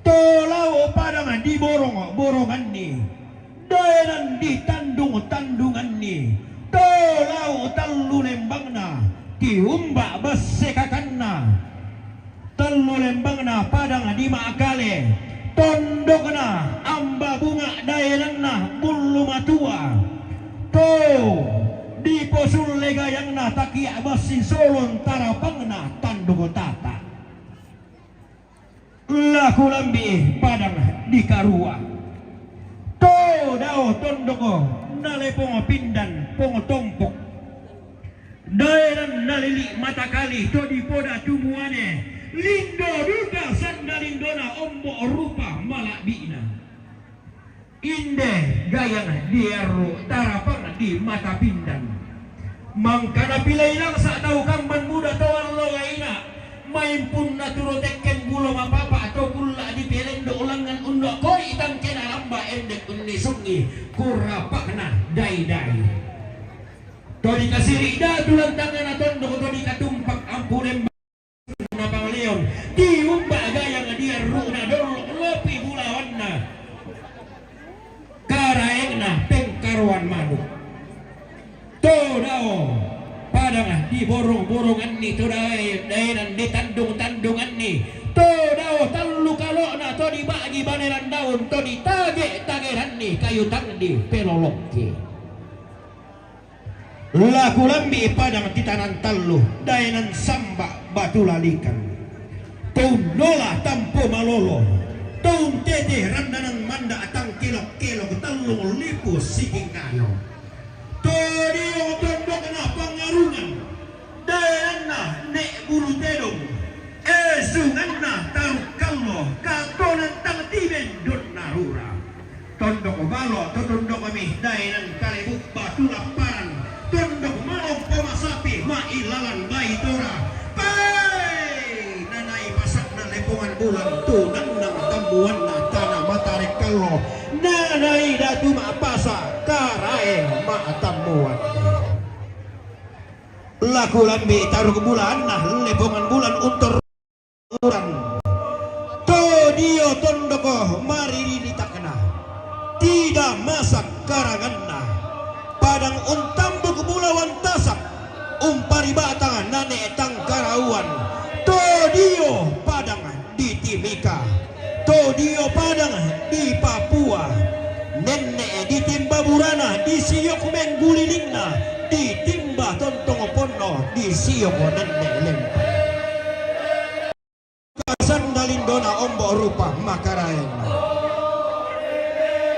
Tolau padang diborong-boronganni. Daenan ditandung-tandunganni. To dao tallu lembangna, tiumba basse kakanna. Tallu lembangna padang di Makale, tondokna Amba Bunga, daenanna Bullu Matua. To diposulle gayangna takia bassi solon tarapangna tanduk tata. Laku lambi padang di Karua. To dao tondok nale Pong Pindan, Pong Tompok. Daenan nalili matakali to dipoda tumuane, lindo duka sanda lindona ombo rupa malabina. Inde gayang dierru tarapang di mata pindan. Mangkana pilai langsa tau kamban muda to allo gaina, maimpunna turo tekken bulo mapapa to kulla di pelendo langngan undo koi tangkena lamba endek unnisungi kurapakna dai-dai. To dikasiri datu lantangana tondok to dikatumpak ampu lembang na pangleon, tiumba gayang dierruna dollo lopi bulawanna karaengna pengkaroan manuk. To dao padang diborong-boronganni, to dae-, daenan ditandung-tandunganni, to dao tallu kalokna to dibagi baneran daun to ditage-tageranni kayu tang dipelolokki. Laku lambi padang titanan tallu, daenan samba batu lalikan. To unnola tampo malolo, to untete randanan manda tangkelok-kelok tallung lipu sitingkano. To dio tondokna pangarungan, daeanna ne bulu tedong, esunganna taruk kallo, katonan tang tiben donna rura. Tondok balo to tondok mi daenan kalebu batu lapparan, tondok malompo masapi mailalan baitora. Pei! Nanai pasakna lepongan bulan tu nannang tammuanna tana matarek kallo, nanai datu ma'pasa karae ma'tammuan. Laku lambi taruk bulanna lepongan bulan untor uran. To dio tondoko mariritakna, tida masak karanganna, padang untambuk bulawan tasak, umpari batang nane tangkarauan. To dio padang di Timika, to dio padang di Papua, nenne ditimba burana, disiok menggulilingna, ditimba tontong ponno, disiok nenne lempa. Kasanda lindona ombo rupa makaraeng.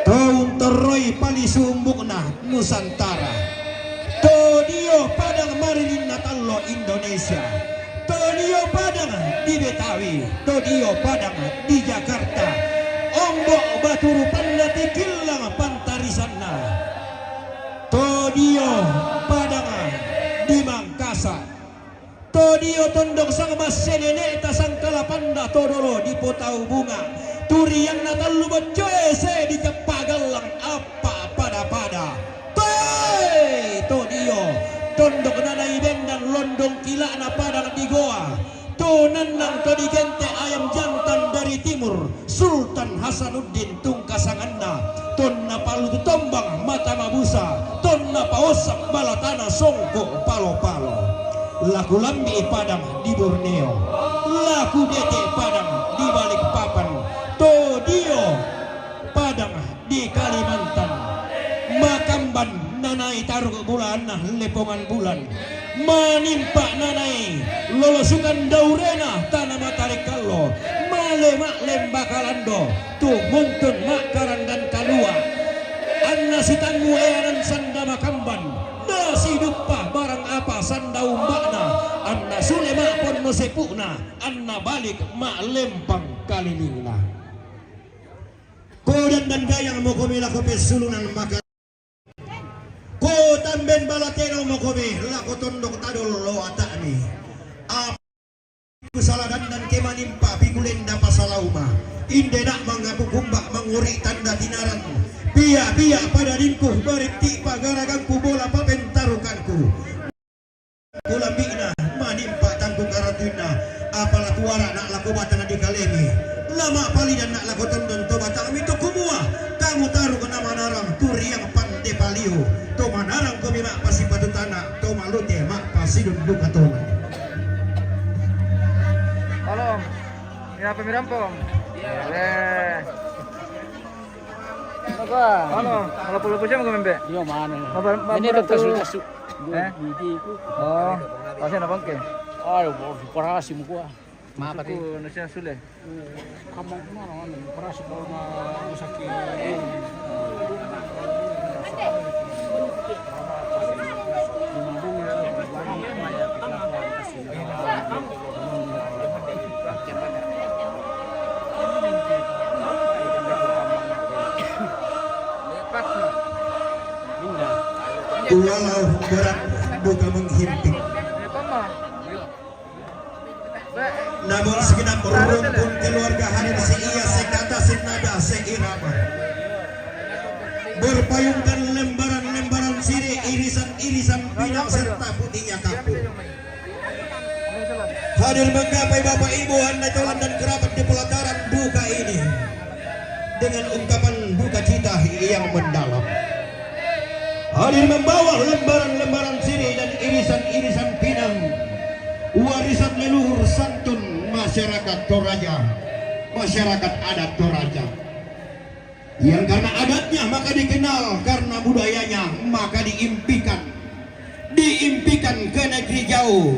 To untorroi palisu umbukna Nusantara. To dio padang maririnna tallo Indonesia. To dio padang di Betawi. To dio padang di Jakarta. Ombo batu rupanna tikillang pantarisanna. To dio padang di Mangkasa. To dio tondok sang masse nene'ta sangkala panda to dolo dipotau bunga. Turianna tallu boccoe se dicappa gallang appa pada-pada. Toe! To dio tondok nanai bendan londong kila'na padang di Goa. To nannang to digente ayam jantan dari timur. Sultan Hasanuddin tungkasanganna, tonna palutu tombang mata mabusa, tonna paossang bala tana songko palo-palo. Laku lambi padang di Borneo, laku dete padang di Balikpapan, to dio padang di Kalimantan. Makamban nanai taruk bulaanna lepongan bulan. Manimpa nanai lolosukan daurena tana matarikallo, male ma'lemba kalando, tumuntun ma'karanggan kalua. Anna sitangngu eanan sanda makamban, nasiduppa barang apa sanda umba'na, anna sule ma'ponno sepu'na, anna balik ma'lempang kalilingna. Ko dandan gayang mokomi lako pessulunan maka Ko tamben bala teno mokomi lako tondok tadollo ata'mi. Apa kusala dandan ke manimpa pikulenda pasalauma. Inde nak mangaku kumba manguri tanda tinaran. Pia-pia pada dingku baritti pagaragangku bola papentarukanku. Kulambi'na manimpa tangku karatuinna, apala tuara nak lako batang di kalemi, lama palidan nak lako tondon to batangmi to kumua, kamu taru kena manarang turiang pande Paliu, to manarang komi ma' pasipatutana, to malote ma' pasidundukatona. Halo, Om. Ina pe mi rampo, Om? Eh. Apa? Halo, halo, polo pusimu ko membe? Iyo, mane. Apa, apa, ini tetap sudah su-, eh? Bibiku. Oh, pasti na bangke. Ayo, parasi mukua. Maaf, Ati. Suku Indonesia Sule. Kamang kumara, anu, parasi kalau na sakit. Walau berat duka menghimpit, namun segenap rumpun keluarga hadir seia, sekata, senada, seirama. Berpayungkan lembaran-lembaran sirih, irisan-irisan pinang serta putihnya kapur. Hadir menggapai Bapak Ibu, anak tolan dan kerabat di pelataran duka ini dengan ungkapan duka cita yang mendalam. Hadir membawa lembaran-lembaran sirih dan irisan-irisan pinang, warisan leluhur santun masyarakat Toraja, masyarakat adat Toraja. Yang karena adatnya maka dikenal, karena budayanya maka diimpikan. Diimpikan ke negeri jauh,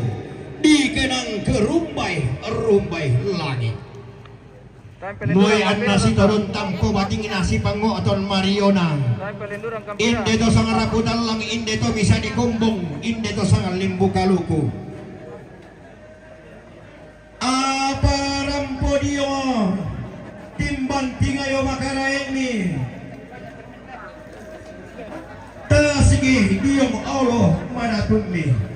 dikenang ke rumbai-rumbai langit. Moyan nasi torun tampo bating nasi pango aton mariona. Inde to sanga raputan lang, inde to bisa dikombong, inde to sanga limbu kaluku. Apa rampo dio timbang tingayo makaraenni. Tasigi dio Allah manatunni.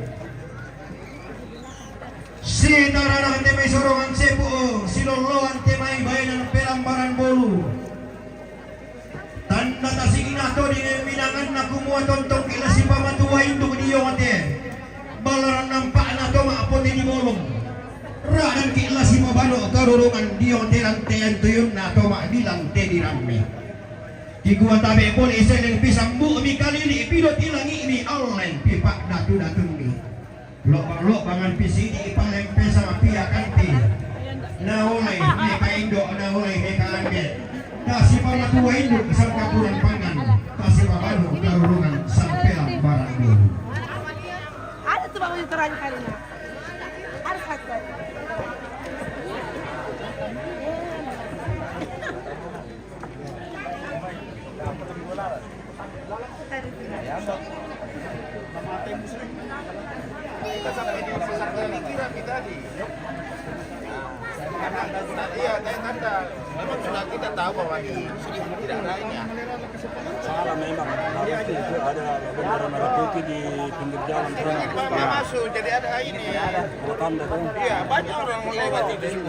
Sitaranan te mai sorongan sepu, siloloan te mai baenan pelambaran bolu. Tanda tasigina to di minanganna kumua tontong ki la sipamatua induk dio te. Balaran nampakna to ma'pote di bolong. Radan ki la sipabano karurungan dio te lantean tuyunna to ma'bilang te di ramme. Kikua tabe pole seleng pisambu mi kalili pido tilangi mi allen pipak datu-datunni. Lo'bang-lo'bangan pisidi ipalempesa mapiakanti. Naolai meka indo, naolai meka ande. Tasipamatua indo sangkapuran pangan, tasipabanu karurungan sampean barang dulu. Ada tuh bang yang terakhir kalinya. Harus hati. Iya, saya tanda. Memang sudah kita tahu bahwa di Muslim tidak ada ini. Salah memang. Harusnya itu ada bendera merah putih di pinggir jalan sana. Masuk, jadi ada ini. Ada tanda kan? Iya, banyak orang melewati di situ.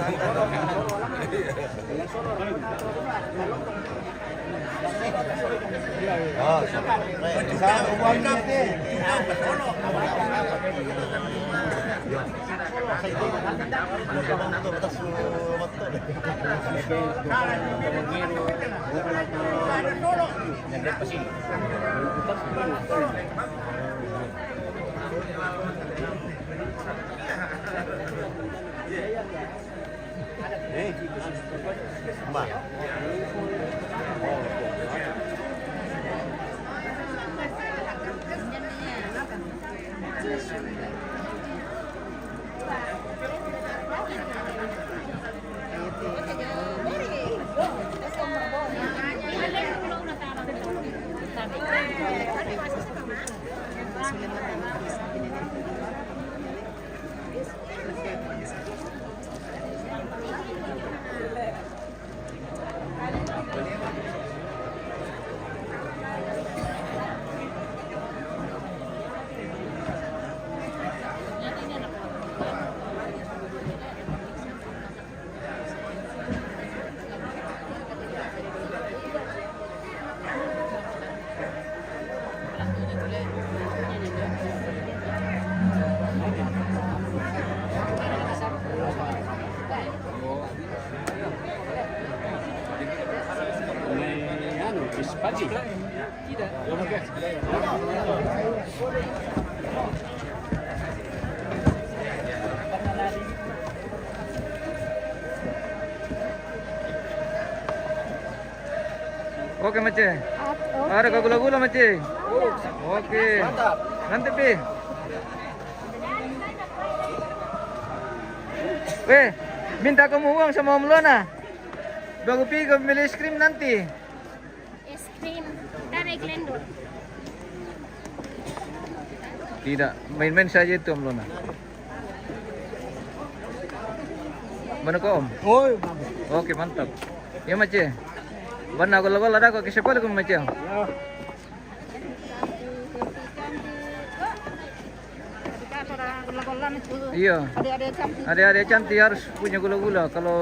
Anu, bis pagi. Oke, Mace. Ada ka gula-gula, Mace? Oke. Nanti, Pi. Weh, minta kamu uang sama Om Lona. Baru pi ko beli es krim nanti. Es krim, dari Glendo. Tidak, main-main saja itu, Om Lona. Mana ko, Om? Oh, bagus. Oke, mantap. Ya, Mace. Bana gola-gola ada ko, ke siapa lagi, Mace? Ya. Iya. Adik-adik cantik. Adik-adik cantik harus punya gula-gula. Kalau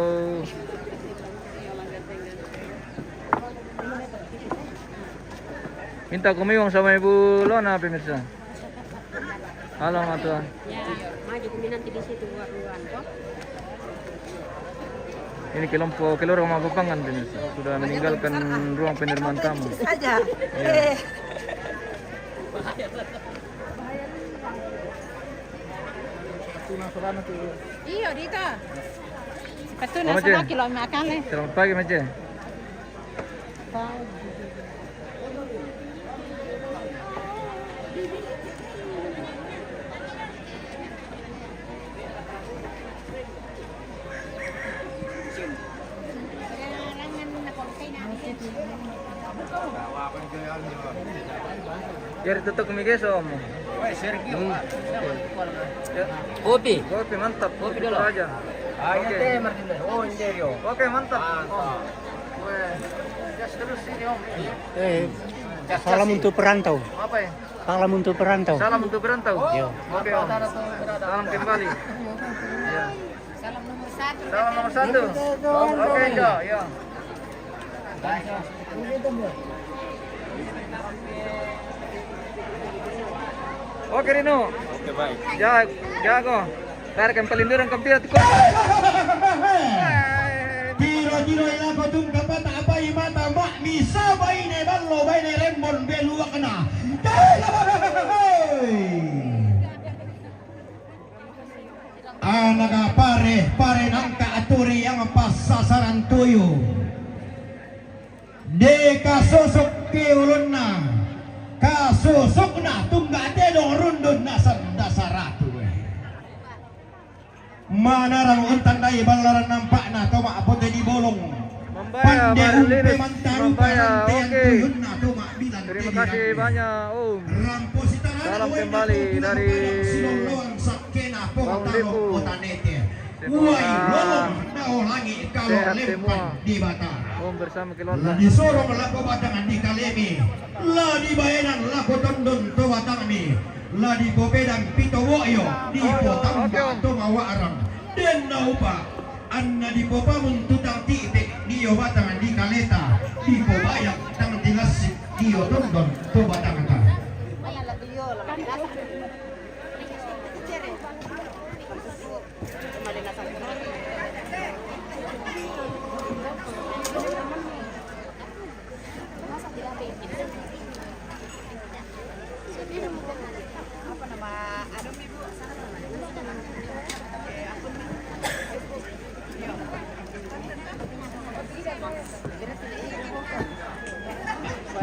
minta kumiwang sama Ibu Lona, pemirsa. Halo, Matua. Ya, maju kami nanti di situ buat ruang, toh. Ini kelompok keluarga Mapapangan, pemirsa. Sudah meninggalkan ruang penerimaan tamu. Saja. Iya. Eh. Iyo, Dita. Betul, oh, nah, Mace. Sama kilo makan, eh. Selamat pagi, Mace. Pagi. Jadi tutup mi geso mo. Hmm. Kopi. Kopi, mantap. Kopi dulu. Aja. Ah, iya, oke. Teh, Martin. Oh, iya, yo. Oke, mantap. Mantap. Weh, gas terus ini, Om. Eh, gas, salam gas, untuk perantau. Apa ya? Salam untuk perantau. Salam untuk perantau. Iya. Oke, Om. Salam kembali. Iya. Salam nomor satu. Salam nomor satu. Oke, iya, iya. Oke, Rino. Oke, baik. Ja-, jago. Tarik yang paling durang kempira tuh. Tiro-tiro ilako tung kapata apa imata mak misa baine ballo baine rembon beluakna. Hei! Anaga pare, pare nangka aturi yang pasasaran tuyu. De kasusuk ke ulunna, kasusukna tungga tedong rundun nasan dasaratu. Manarang untandai ballaran nampakna toma pote di bolong. Mambaya, pande umpe mantaru parantean tuyunna toma bilang. Terima kasih banyak, Om. Rampo sitarana. Salam kembali dari Bang Depo. Uai lolong nao langi kalo lempang di bata. Om bersama keluarga. La disorong lako batang di kalemi. La dibaenan lako tondon to batangmi. La dipopedang pito wo'yo. Dipotamba to mawa'rang. Den naupa. Anna dipopamun tutang ti'te dio batang di kaleta. Dipobayang tang tilassik dio tondon to batangta.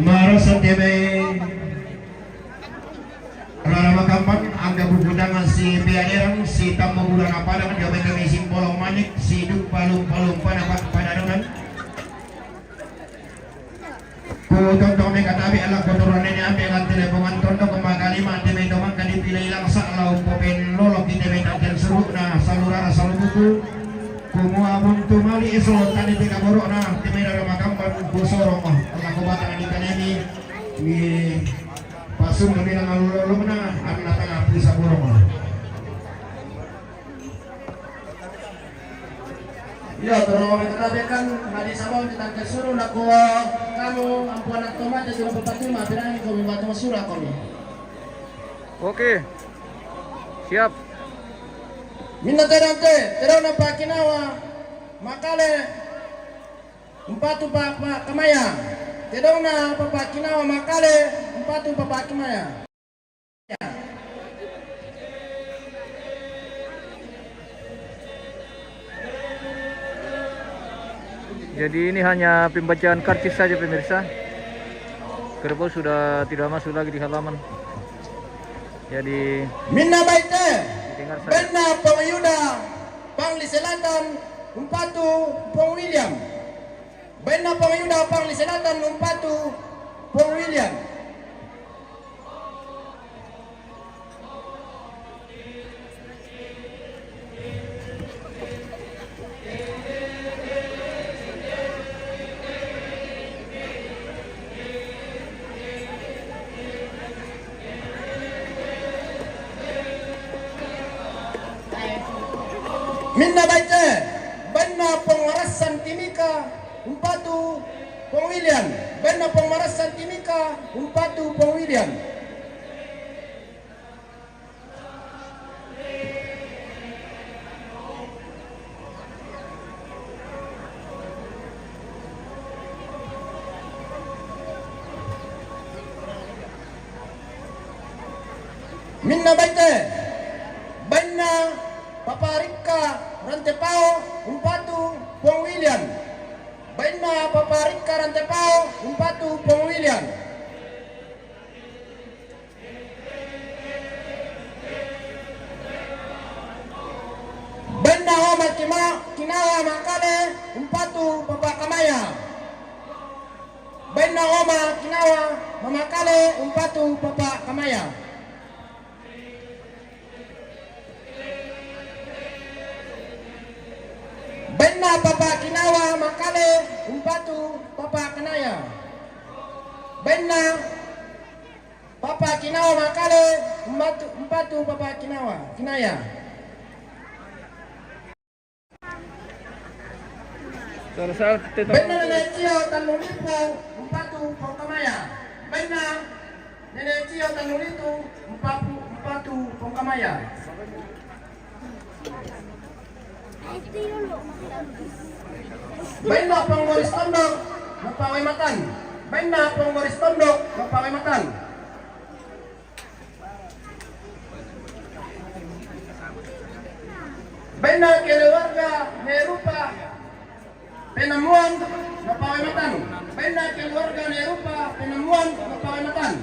Maro santebe. Rara makamban, angga bubutangan si Piaderan, si Tammo Bulana Padang, dia bete misi Polong Manik, si Duk Palung Palung Pada Pak Padadonan. Ku tonton me katabe ala kotoran nene ambe lan telepongan tondo kemakalima teme domang kadi pila ilang sa lau popen lolo kite me tanten serukna salurara salubuku. Kumua buntu mali iso tani teka borokna teme rara makamban ku sorong ala kobatang di kanemi. Ni Pasun kami nang alulolongna, anna tanga pisa burung. Iya, terus kita kan hari sama kita ke suruh nak gua kamu ampuan nak tomat jadi bapak cuma berani kau membantu surah kau. Oke. Siap. Minna terante, terona pakinawa, makale. Umpatu pa, pa kamaya. Kedona Papa Kinawa Makale, umpatu Papa Kimaya. Jadi ini hanya pembacaan karcis saja, pemirsa. Kerbau sudah tidak masuk lagi di halaman. Jadi, minna baite, didengar saja. Bainna Pong Yuda, Pangli Selatan, umpatu Pong William. Bainna Pong Yuda, Pangli Selatan, umpatu Pong William. Minna baite, bainna Pong Warassan Timika, umpatu Pong William. Bainna Pong Warassan Timika, umpatu Pong William. Minna baite, bainna Papa Rikka Rantepao, umpatu Pong William. Bainna Papa Rikka Rantepao, umpatu Pong William. Bainna Oma Kima-, Kinawa Makale, umpatu Papa Kamaya. Bainna Oma Kinawa Mamakale, umpatu Papa Kamaya. Bainna Papa Kinawa Makale, umpatu Papa Kanaya. Bainna Papa Kinawa Makale, umpatu, umpatu Papa Kinawa, Kinaya. Bainna Nene Cio Tannu Lipu, umpatu Pong Kamaya. Bainna Nene Cio Tannu Litu, umpatu, umpatu Pong Kamaya. Bainna Pong Boris Tondok, Napa Wematan. Bainna Pong Boris Tondok, Napa Wematan. Bainna keluarga Nerupa Penamuan, Napa Wematan. Bainna keluarga Nerupa Penamuan, Napa Wematan.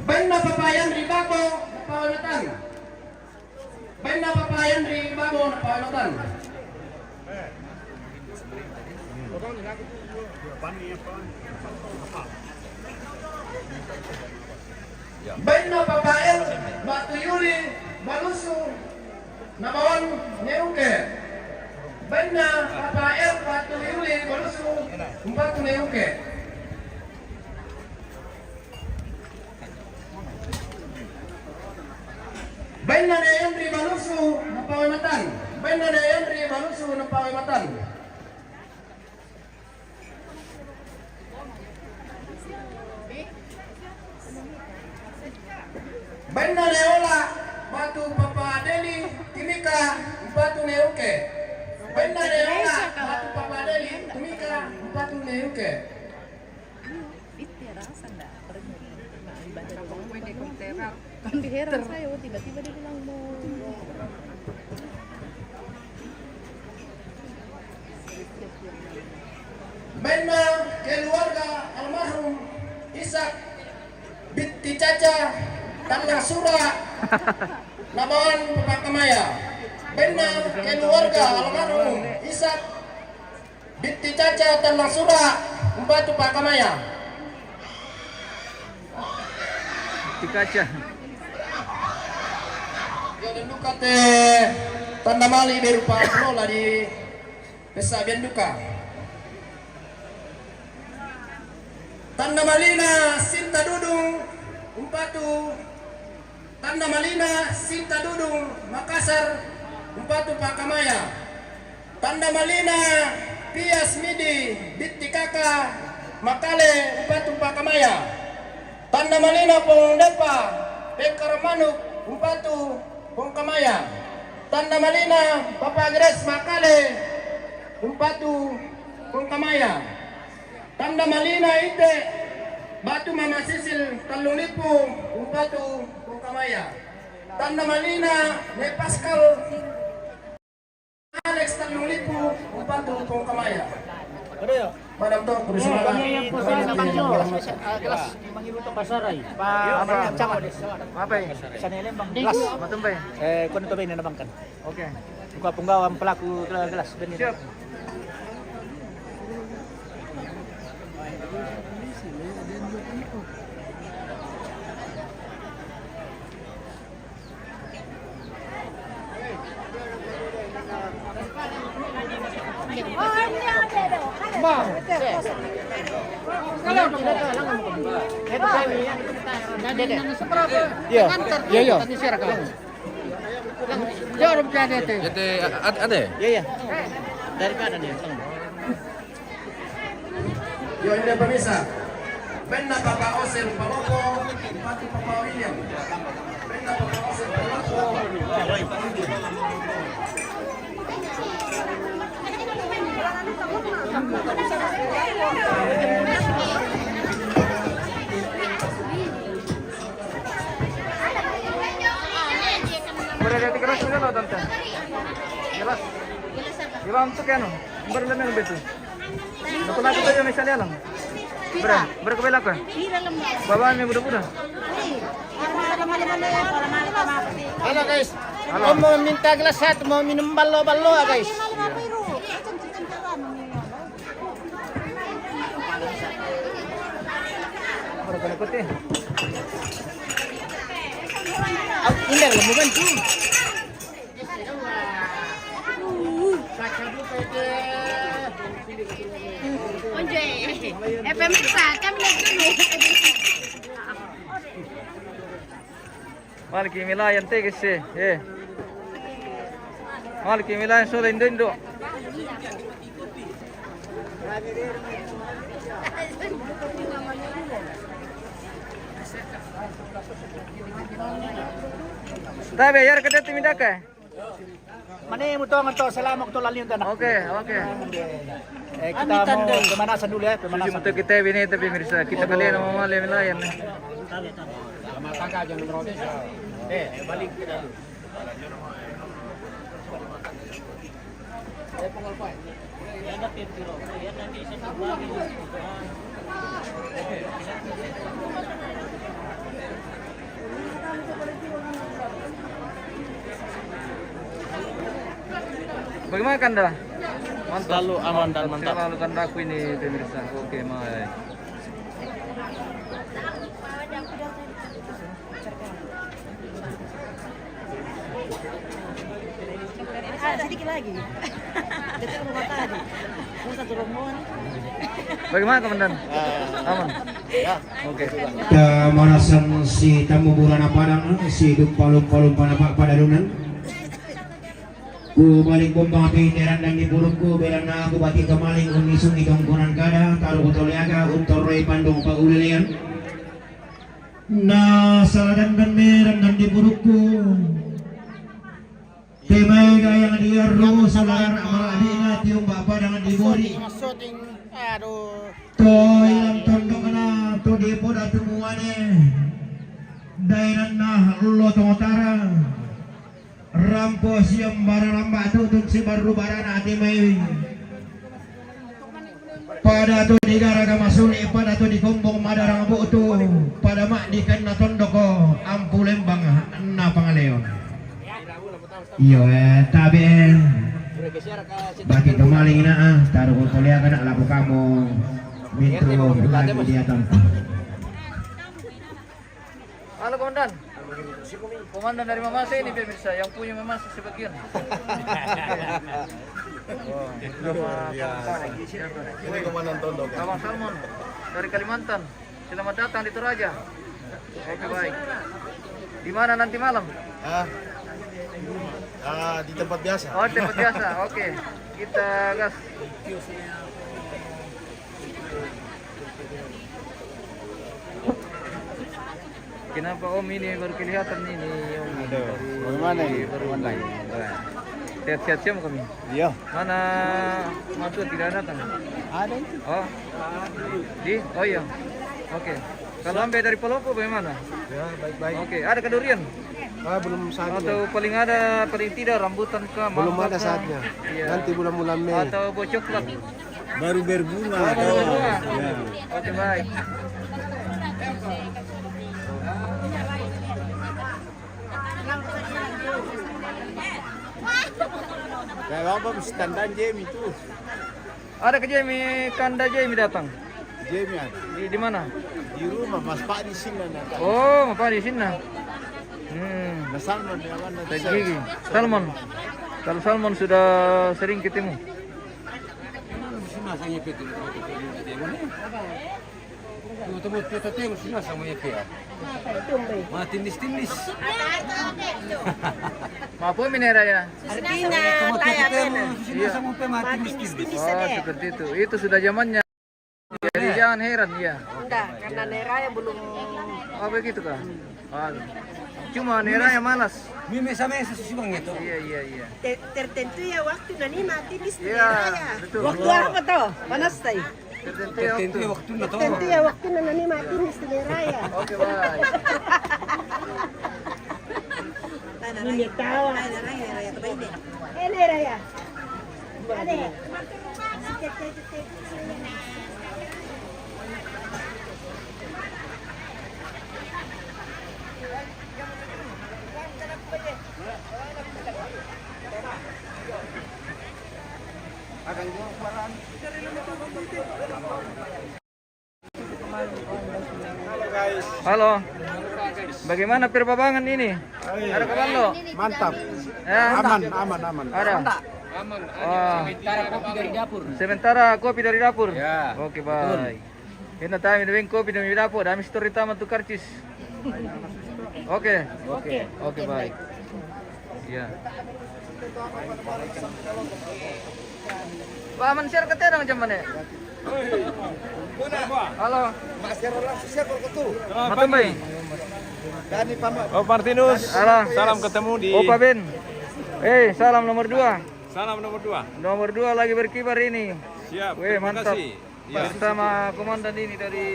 Bainna Papa Yandri Babo, Napa Wematan. Bainna Papa Yandri Babo, Napa Wematan. Bainna Papa El Batu Yuli Balusu, Nabawan Neuke. Bainna Papa El Batu Yuli Balusu, umpatu Neuke. Bainna Ne Yandri Balusu, Napa Wematan. Bainna Ne Yandri Balusu, Napa Wematan. Bainna Ne Ola Batu Papa Deli Timika, umpatu Neuke. Bainna Ne Ola Batu Papa Deli Timika, umpatu Neuke. Kan diheran saya, oh, tiba-tiba dia bilang mau. Bainna keluarga almarhum Ishak Bitti Caca, Tandang Sura, Nabawan Papa Kamaya. Bainna keluarga almarhum Ishak Bitti Caca, Tandang Sura, umpatu Papa Kamaya. Bitti Caca. Yo, dan duka te tanda mali berupa lola di pesa bian duka. Tanda malina Sinta Dudung, umpatu. Tanda malina Sinta Dudung, Makassar, umpatu Papa Kamaya. Tanda malina Pias Midi Bitti Kaka, Makale, umpatu Papa Kamaya. Tanda malina Pong Depa Pekar Manuk, umpatu Pong Kamaya. Tanda malina, Papa Grace Makale, umpatu kong kamaya. Tanda malina, Ite Batu Mama Sisil, Tallung Lipu, umpatu kong kamaya. Tanda malina, Ne Pascal Alex, Tallung Lipu, umpatu kong kamaya. Madam Tok, kudu sumala. Kami yang po sa Nabangyo. Ah, kelas, mangiruto ka saray. Pa, apa? Apa? Sa Nelembang. Kelas. Matumbay. Eh, kuno to ba inanabangkan? Okay. Buka punggawa ang pelaku kelas. Siap. Iya, iya, iya. Jauh rupiah dia tu. Jadi, a-, a-, ada ya? Iya, iya. Daripada dia. Yo, ini pemirsa. Benda Papa Osir Palopo, Pati Papa William. Benda Papa Osir Palopo. Boleh lihat keras dulu, Tante? Jelas? Jelas apa? Jelas untuk ano? Berapa lama betul? Nako na ko tayo, may sali lang. Bra, bra ko ba lako? Baba, may buda-buda. Halo, guys. Halo. Mau minta gelas satu, mau minum ballo-ballo, guys. Bra ko na ko, te. Indah, lembungan, tuh. Onje, F M sa, kami na dulu. Maliki milayan te kese, eh. Maliki milayan sole indo-indo. Tabe, yar kete timidaka. Mani mo to, nganto, salamat to, laliw na. Okay, okay. Eh, kita mo pemanasan dulu ya, pemanasan. Susi mo to kita bini, tapi mirsa, kita kalian mau malam lain. Eh, balik kita dulu. Bagaimana, Kanda? Mantap. Selalu aman dan mantap. Selalu Kandaku ini, pemirsa. Oke, mai. Ah, sedikit lagi. Dekat rumah tadi. Mau satu rombongan. Bagaimana, Komandan? Ah. Aman? Ya. Oke. Kita marasan si tamu burana Padang, si dumpa-lumpa-lumpa na pa-, padalunan. Ku balik bombang api terandan di purukku, belana aku bati kamaling, unni sungi tongkonan kada, taru kutoliaga, untor roi pandung paulilian. Na saladan dan meran dan di burukku. Temai gayang di arro salara malabina tium bapa dengan di bori. Aduh. Toilan tondokna to depo datu muane. Dainanna lo tongotara. Rampo siam bara ramba tutun si barru barana ati mai. Pada tu di garaga masuli, pada tu di kombong madarang butu, pada mak di kenna tondoko, ampu lembang na pangaleon. Iyo, eh, tabe, eh. Bagi tu maling na, ah, taru ko kolia kana labu kamu. Mintu lagi dia tanpa. Halo, Komandan. Komandan dari Mamasa ini, pemirsa, yang punya Mamasa sebagian. Wah, ini nama Komandan. Ini Komandan Tondok, ya? Abang Salmon dari Kalimantan. Selamat datang di Toraja. Oke, baik. Di mana nanti malam? Ah. Ah, di tempat biasa. Oh, tempat biasa. Oke. Kita gas. Kenapa Om ini baru kelihatan ini, Om? Aduh, bagaimana ini? Baru online. Sehat-sehat semua kami. Iya. Mana Matua tidak datang? Ada itu. Oh. Di? Oh iya. Oke. Kalau ambil dari Palopo bagaimana? Ya, baik-baik. Oke, ada kedurian? Ah, belum saat ini. Atau paling ada, paling tidak rambutan kah, mangga kah? Belum ada saatnya. Iya. Nanti bulan-bulan Mei. Atau buah coklat? Baru berbunga. Oh, baru berbunga. Ya. Oke, baik. Ya, apa standar Jemi itu? Ada ke Jemi, kanda Jemi datang? Jemi ada. Di, di mana? Di rumah, Mas Pak di sini. Oh, Mas Pak di sini. Hmm. Nah, Salmon, ya, mana? Gigi. Salmon. Kalau Salmon sudah sering ketemu. Sini masanya Peter. Tuh, tuh, tuh, tuh, tuh, sini masanya Peter. Mati tindis-tindis. Apa minera ya? Artinya, taya. Sini masanya Peter, mati tindis-tindis. Oh, seperti itu. Itu sudah zamannya. Jadi jangan heran, ya. Enggak, karena Neraya belum. Oh, begitu kah? Ah, cuma Neraya malas. Mimi sama yang sesusu bang itu. Iya, iya, iya. Te- tertentu ya waktu nani mati di Neraya. Betul. Waktu apa toh? Panas tai. Tertentu ya waktu. Tertentu ya waktu nani mati di Neraya. Oke, baik. Ini tawa. Eh, Neraya. Ada. Halo. Bagaimana perbabangan ini? Ada kabar lo? Mantap. Ya? Aman, aman, aman. Ada. Aman. Sementara kopi dari dapur. Sementara kopi dari dapur. Ya. Oke, baik. Ini tami dengan kopi dari dapur. Kami story taman tu karcis. Oke. Oke. Oke, baik. Iya. Pak, aman share ke tedang macam mana? Halo. Matumbai. Oh, Martinus. Salam ketemu di Opa Ben. Eh, salam nomor dua. Salam nomor dua. Nomor dua lagi berkibar ini. Siap. Weh, mantap. Bersama komandan ini dari.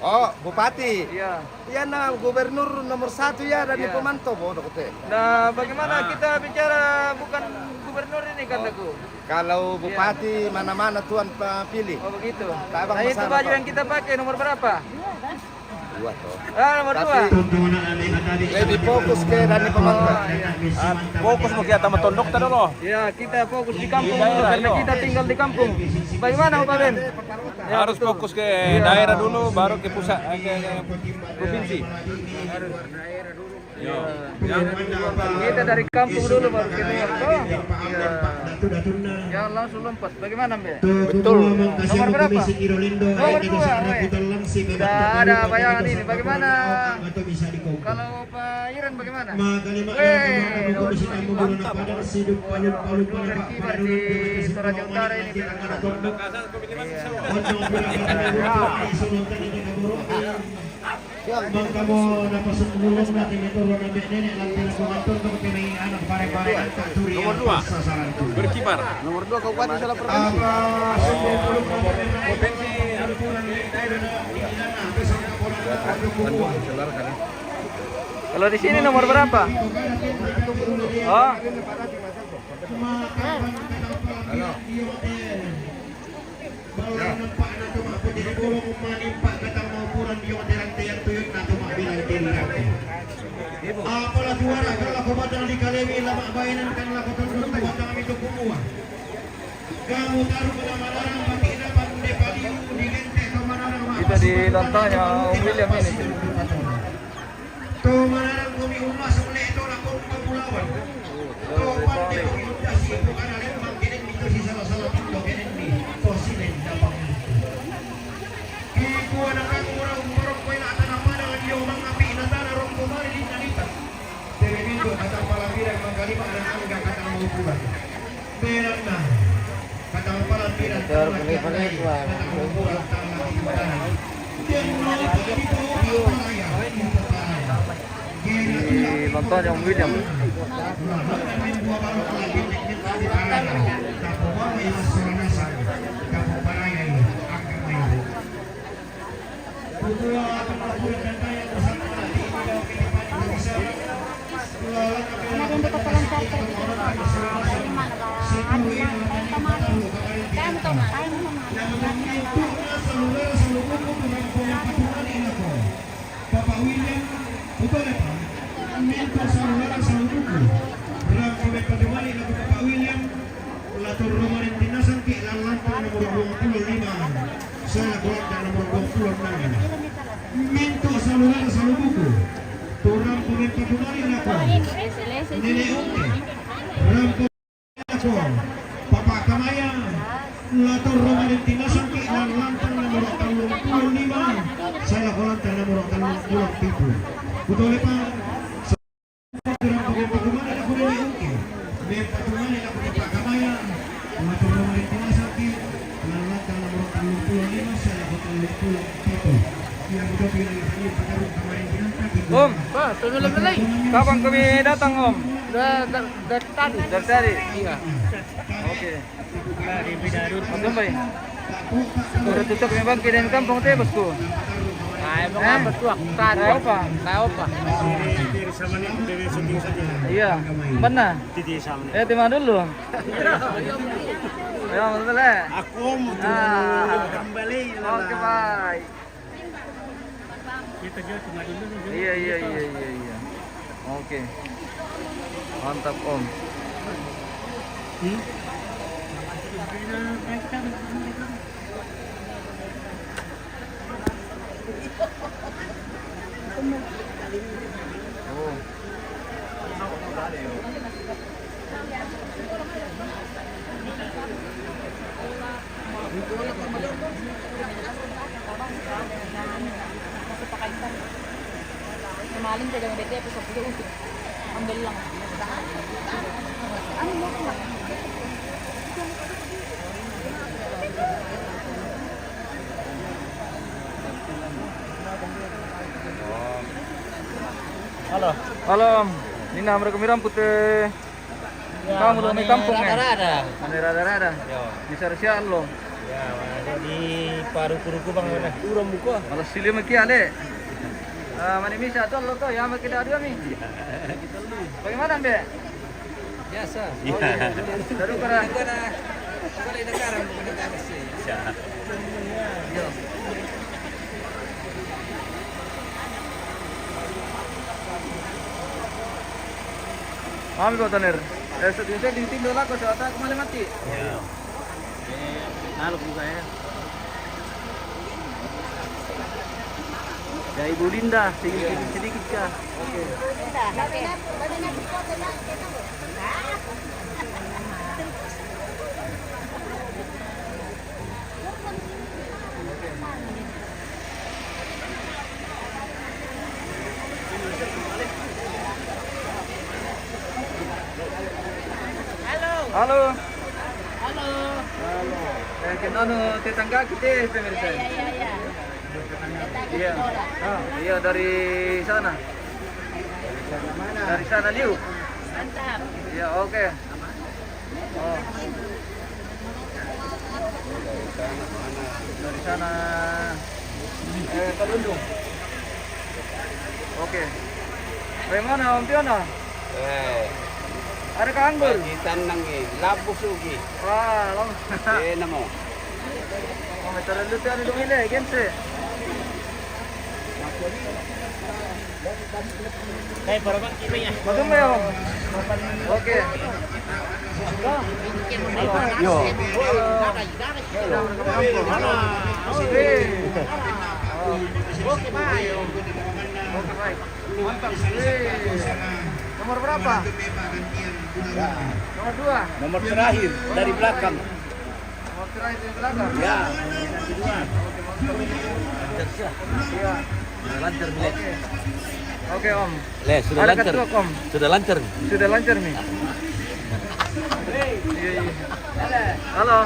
Oh, Bupati. Iya. Iya, nah, gubernur nomor satu ya, dari pemantau bodoh kote. Nah, bagaimana kita bicara bukan gubernur ini, kataku? Kalau bupati mana-mana Tuhan pilih. Oh, begitu. Nah, itu baju yang kita pakai nomor berapa? Dua toh. Ah, nomor dua. Lebih fokus ke dari pemantau. Ah, fokus mau kita sama tondok tadi loh. Ya, kita fokus di kampung dulu, karena kita tinggal di kampung. Bagaimana, Pak Ben? Ya, harus fokus ke daerah dulu, baru ke pusat, eh, ke, ke provinsi. Iya. Kita dari kampung dulu baru ke luar. Oh, iya. Ya, langsung lompat. Bagaimana, Mbe? Betul. Nomor berapa? Nomor dua, weh. Sudah ada bayangan ini. Bagaimana kalau Pak Iran, bagaimana? Weh, nomor dua ini mantap. Nomor dua berkibar di Toraja Utara ini. Iya. Bang, kamu dapat sepuluh nanti itu ruang ambil nenek, nanti aku atur untuk kami anak pare-pare, tak turi. Nomor dua. Sasaran tu. Berkibar. Nomor dua kabupaten salah pertama. Apa, sepuluh provinsi. Kalau di sini nomor berapa? Oh. Halo. Apalah juara kalau kau batang di kalewi, lamak bainan kan lah kau tunduk tu batang itu kumua. Kamu taruh nama larang, batik dapat di padi, di lentek kau mana nama. Kita di lantainya Om William ini. To manarang komi umma sumne to lakon pemulauan. To pande komi udah si bukan alem mangkenen itu si salah-salah pintu kenen di posilen dapat. Kiku anak aku orang umparok kowe nak tanah padang di omang api natana rong komari di nalita. Tere minggu kata pala bilang mangkalima anak angga kata mau pulang. Beranna. Kata palan biran tang laki andai, kata kuburan tang laki andai. Dan mau pergi ke rumah raya, di kepala. Contohnya Om William. Bapak William, betul ya, Pak? Mintu saluhara salubuku. Rang pemain patumani laku Bapak William. Latur rumah rintinasang ki lan lantang nomor dua puluh lima. Saya kuat dan nomor dua puluh enam. Mintu saluhara salubuku. Turang pemain patumani laku Nene Ungke. Rang Papa Kamaya, latur rumah rintinasang ki lan lantang nomor telu puluh lima, saya lantang nomor telu puluh pitu. Betul ya, Pak? Saya kurang pakai pakumana laku Nene Ungke. Main pakumana laku Papa Kamaya, latur rumah rintinasang ki lan lantang nomor telu puluh lima, saya telu puluh pitu. Yang udah bilang tadi, Pak Karung kemarin bilang tadi. Om, Pak, tunggu lagi. Kapan kami datang, Om? Udah, udah, udah tadi. Dari tadi? Iya. Oke. Betul, Bay. Udah tutup memang kiden kampung teh, bosku. Nah, emang apa tuh? Tahu apa? Tahu apa? Iya, benar. Ya, terima dulu. Ya, betul, eh. Aku mau kembali. Oke, bye. Iya, iya, iya, iya, iya. Oke. Mantap, Om. Hmm? Oh. Maling ka jangan bete, aku sepuluh untuk ambil lang. Anu mau pulang. Halo. Halo, Om. Ini nama mereka Miram Putih. Kamu lo mai kampung, eh? Rada-rada. Mana rada-rada? Yo. Bisa rusia lo. Ya, mana di paru kuruku bang mana? Urang buka. Kalau sili maki ale. Ah, mana misa tu lo tu, ya maki dah dua mi. Bagaimana, Be? Biasa. Oh, iya. Baru kena. Bukan negara, bukan negara sih. Ya. Yo. Mami kau tanir. Eh, sedih saya di tim dola kau siapa kemana mati? Ya. Naluk juga ya. Ya Ibu Linda, sedikit sedikit kah? Oke. Halo. Halo. Halo. Eh, kita anu tetangga kita, pemirsa. Iya, iya, iya. Iya. Ah, iya, dari sana. Dari sana, Liu. Mantap. Iya, oke. Oh. Dari sana. Eh, Kalundung. Oke. Dari mana, Om Piona? Eh. Ada ka anggur? Bagi tanang eh, labu sugi. Wah, long. Eh, namo. Oh, meter lu tu ada dua miliar, gense. Kayak berapa kilonya? Betul ya, Om? Oke. Yo. Oke, baik. Mantap. Wih. Nomor berapa? Nomor dua. Nomor terakhir dari belakang. Nomor terakhir dari belakang. Ya. Lancar, ya. Lancar, Bile. Oke. Oke, Om. Le, sudah lancar. Ada ketua, Om. Sudah lancar nih. Sudah lancar nih. Iya, iya. Halo.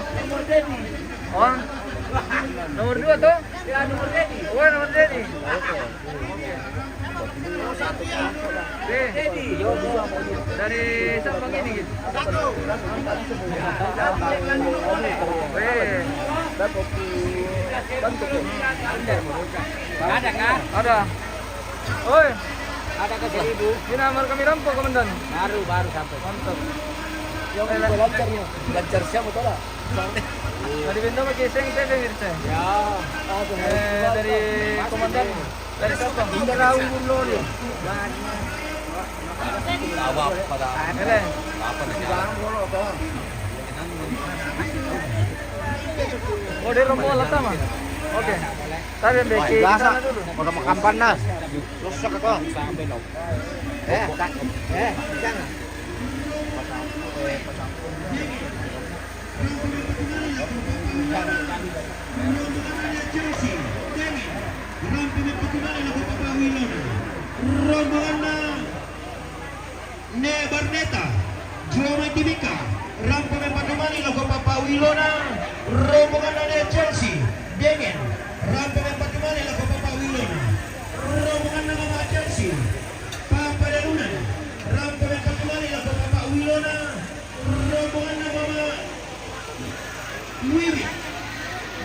Om. Nomor dua tuh? Ya, nomor Dedi. Oh, nomor Dedi. Oke. Eh, dari Sabang ini gitu. Eh, ada kah? Ada. Oi, ada ke seribu? Ini nomor kami rampok, Komandan. Baru, baru sampai. Mantap. Yang lancar nih. Lancar siapa, Tora? Tadi benda pakai seng, saya dengar saya. Ya. Eh, dari Komandan. Dari siapa? Indah Raung Gulori. Apa pada Ele. Apa nih? Oh, dia rombongan lama. Oke. Tadi yang bikin biasa. Sana dulu. Udah makan panas. Rusak apa? Eh, eh, jangan. Rombongan na Ne Barneta, Joma Timika, rampa me patumani lako papa Wilona, rombongan na Ne Chelsea, Dengan, rampa me patumani lako papa Wilona, rombongan na mama Chelsea, papa Dalunan, rampa me patumani lako papa Wilona, rombongan na mama Wiwi,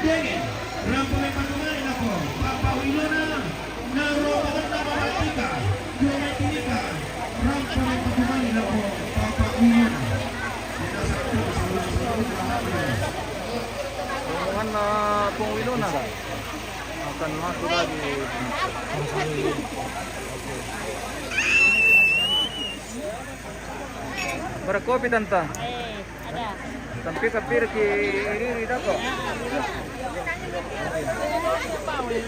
Dengan, rampa me patumani lako papa Wilona, na rombongan na mama Tika, Dengan Tika, rampa me patumani lako papa Wilona. Rombongan na Pung Wilona akan masuk lagi. Bara kopi, Tanta? Eh, ada. Tapi kapir ki iri-iri tako.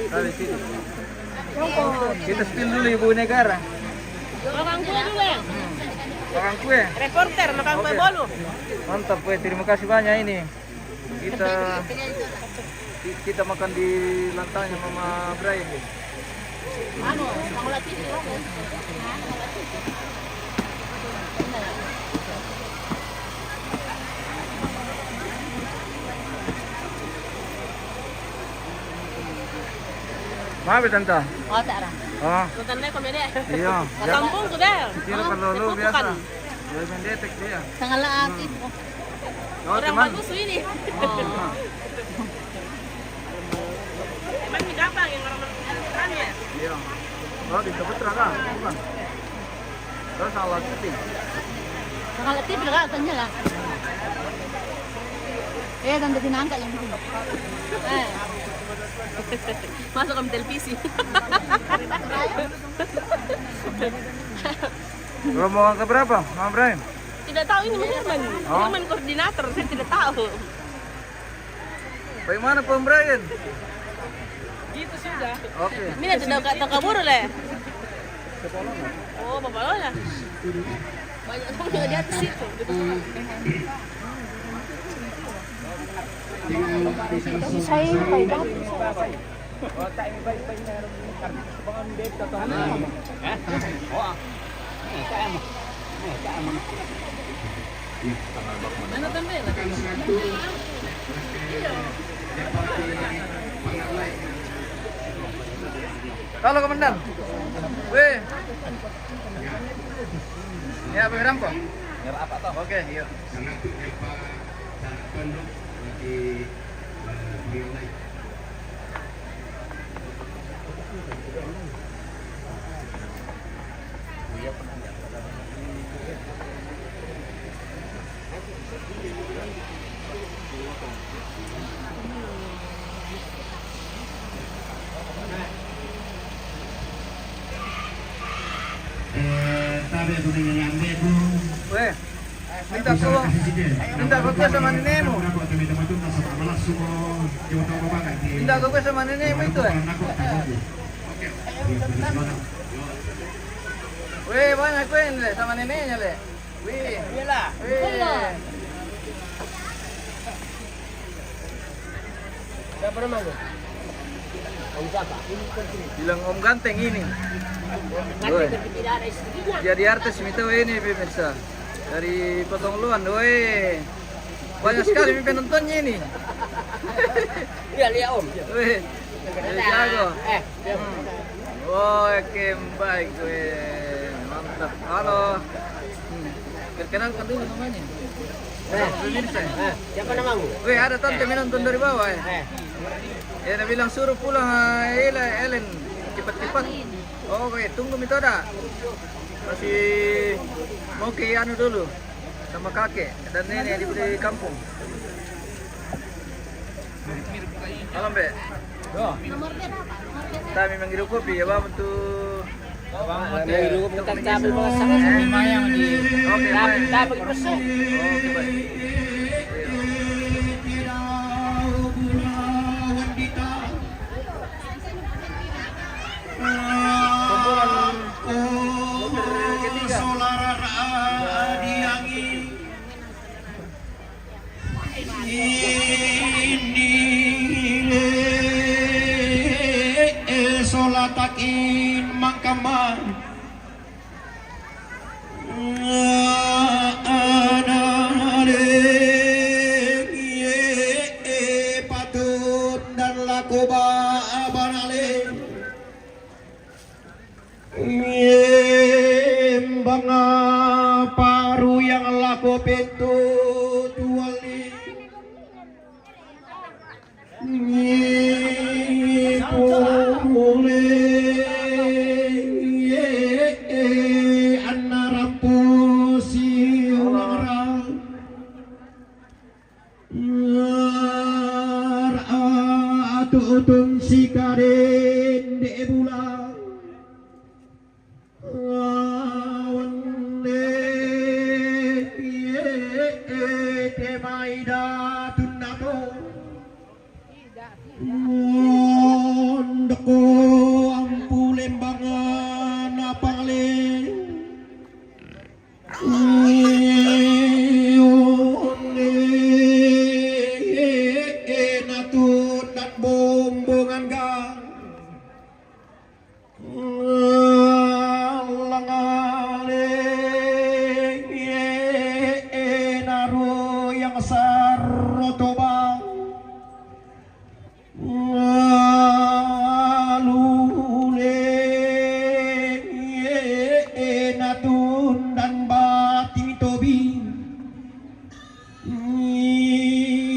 Dari sini. Kita spill dulu, Ibu Negara. Makan kue dulu ya. Makan kue. Reporter, makan kue. Oke. Bolu. Mantap, kue. Terima kasih banyak ini. Kita, ki-, kita makan di lantainya Mama Brian. Anu, Bang Latif, ya. Maaf ya, Tante. Oh, tak ada. Oh. Tante komedi. Iya. Kampung ku deh. Kira perlu lu biasa. Dia main detek dia. Sangat aktif. Oh, orang teman. Bagus ini. Oh. Teman di gampang yang orang berani ya? Iya. Oh, di Saputra kan? Bukan. Terus salah syuting. Salah syuting lah, tanya lah. Eh, tante tinangka yang bikin. Eh. Masuk ke televisi. Rombongan keberapa, Mama Brian? Tidak tahu ini Mas Herman. Oh. Herman koordinator, saya tidak tahu. Bagaimana pemberian? Gitu sudah. Oke. Ini ada tau kabur le. Oh, Bapak Lola. Banyak orang di atas itu. Bisa, Pak, Bang. Halo, Komandan. Weh. Ya, Pak Wiranto. Oke, iya. Eh, tabe aku dengan ambeku. Weh. Minta ko, minta ko kue sama nenekmu. Minta ko kue sama nenekmu itu, eh. Weh, banyak kue ini, Le, sama neneknya, Le. Weh. Iyalah. Weh. Siapa namanya? Om siapa? Bilang Om Ganteng ini. Woi. Jadi artis mi tau ini, pemirsa. Dari Potong Luan, woi. Banyak sekali mi penontonnya ini. Iya, lihat, Om. Woi. Jago. Eh, dia. Hmm. Oke, baik, woi. Mantap. Kenalkan dulu namanya. Eh. Pemirsa. Eh, siapa namamu? Weh, ada tante menonton dari bawah, eh. Eh. Ya, dia bilang suruh pulang, eh, Ela, Ellen, cepat-cepat. Oh, oke, tunggu itu ada. Masih mau ke anu dulu sama kakek dan nenek di, di kampung. Halo, Mbak. Kami mangiru kopi ya, Bang, untuk Bang, mangiru kopi, tapi kami masak. Lumayan di. Oke, baik. Tapi pesan. Oke, baik. Kumpulan ketiga. Ini le solatakin mangkaman. Anale patut dan laku ba abanale. Embang paru yang laku petu tuali. Ngipule anna rampu siulang rang. Ngar atutun sikarende bulan. Lawan de, iye, te maida tunnato. Mondoko ampu lembangan apale. Iye, one, iye, natun dan bombongan gang. Langale, iye, naru yang sarotobang. Alule, iye, natundan bating tobi.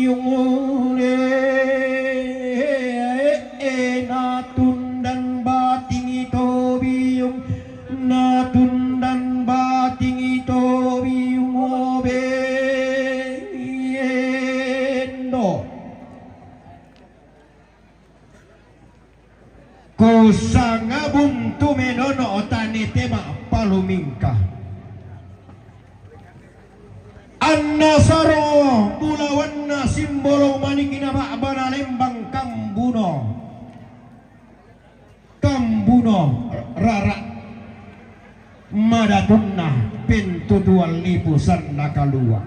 Iyungule, natundan bating tobi, iyung, natundan bating tobi, iyung obe, iyendo. Kusangabung tumenono tane tema palumingka. Anna saro bulawanna simbolong manikina ba'bana lembang kambuno. Kambuno rara madatunna pentutuan lipu sanda kalua.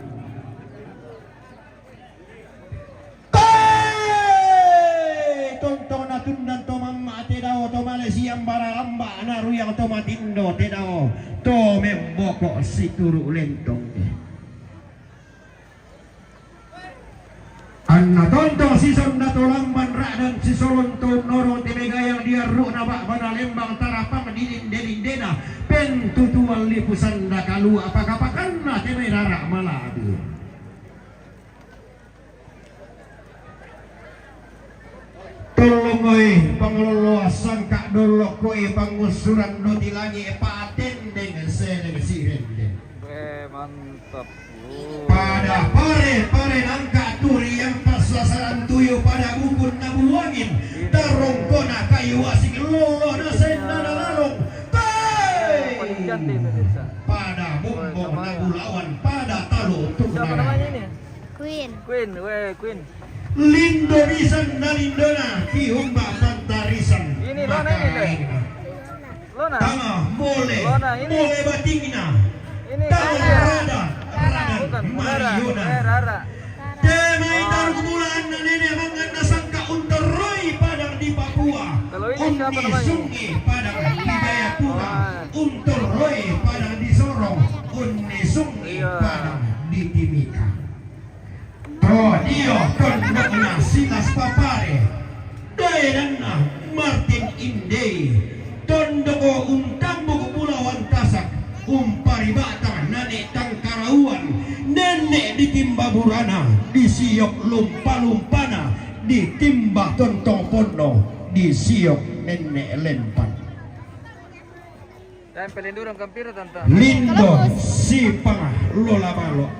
Kai! Tontong natundan to mamma te dao, to Malaysia mbara lamba, naruyang to matindo te dao, to memboko situru lentong. Anna tontong sisonda to lamban ra'dan sisolon to norong te megayang diarru'na ba'bana lembang tarapang dilinde-lindena pentutuan lipu sanda kalua pakapakanna te mai rara maladu. Tolong oi, pangloloasan ka' dollo koi, pangusuran doti langi, patendeng seleng sirendeng. Weh, mantap. Pada pare, pare nangka turi yang passasaran tuyu pada bukun na buangin, tarongkona kayu asik lolo na senda na lalong. Tai! Pada bumbong na bulawan, pada talo untuk. Siapa namanya ini? Queen. Queen, weh, Queen. Lindo bisan na lindona, ki umba pantarisan. Ini lona ini, Leh. Lona. Tanga, mole, lona ini. Mole batingna. Ini tanga, rada, rada, bukan, Mudara. Mariona. Eh, Rara. Te mai taru kumulaan na nene mangan na sangka untorroi padang di Papua. Kalau ini siapa namanya? Unni sungi padang di Jayapura. Ah. Untorroi padang di Sorong. Unni sungi padang di Timika. To dio tondokna Silas Papare, daenanna Martin Indei, tondoko untambuk bulawan tasak, umpari batang nane tangkarau, Ditimba burana, disiok lumpa-lumpana, ditimba tontong ponno, disiok nenne' lempan. Lindo sipang lola balo'.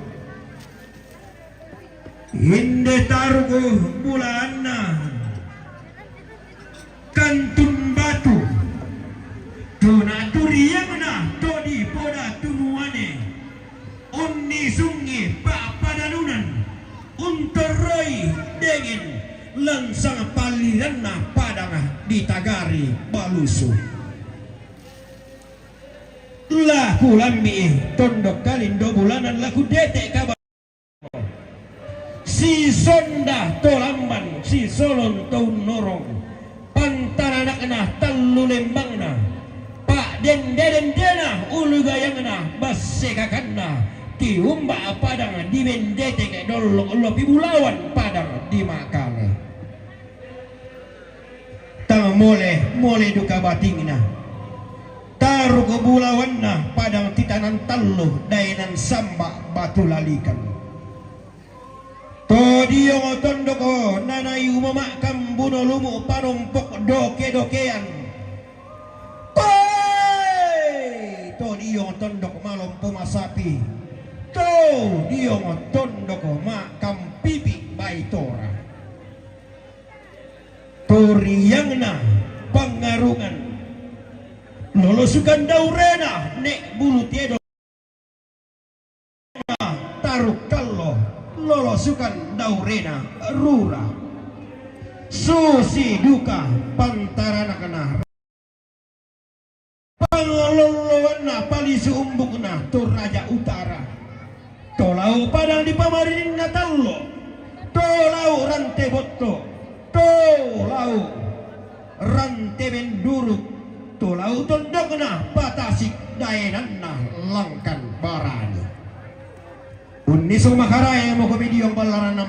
Inde taruk bulaanna kantun batu, tu naturiangna to dipoda tumuane, unnisungngi pa'padanunan, untorroi dengen lansang palliranna padang ditagari balusu. La kulambi'i tondok kalindo bulanan la kudete' kaba Sisonda to lamban, sisolon to unnorong, pantaranakna tallu lembangna, pa'dende-dendena ulu gayangna, basse kakanna, tiumba' padang dimendeteng dollo' lopi bulawan padang dimakale. Tang mole, mole duka batingna. Taruk bulawanna padang titanan tallu daenan samba' batu lalikan. To diong tondoko nanai umama'kam buno lumu' panompok doke-dokean. Koe! To diong tondok malompo masapi. To diong tondoko ma'kam pipi' baitora. Turiangna pangngarungan, lolosukan daurena ne' bulu tiedo taruk kallo, lolosukan daurena rura. Susi duka pantaranakna. Pangololloanna palisu umbukna to Raja Utara. To lau' padang dipamarininna tallo'. To lau' rante botto. To lau' rante menduruk. To lau' tondokna patasik daenanna langkan barani. Unnisung makarae moko midiong ballaranna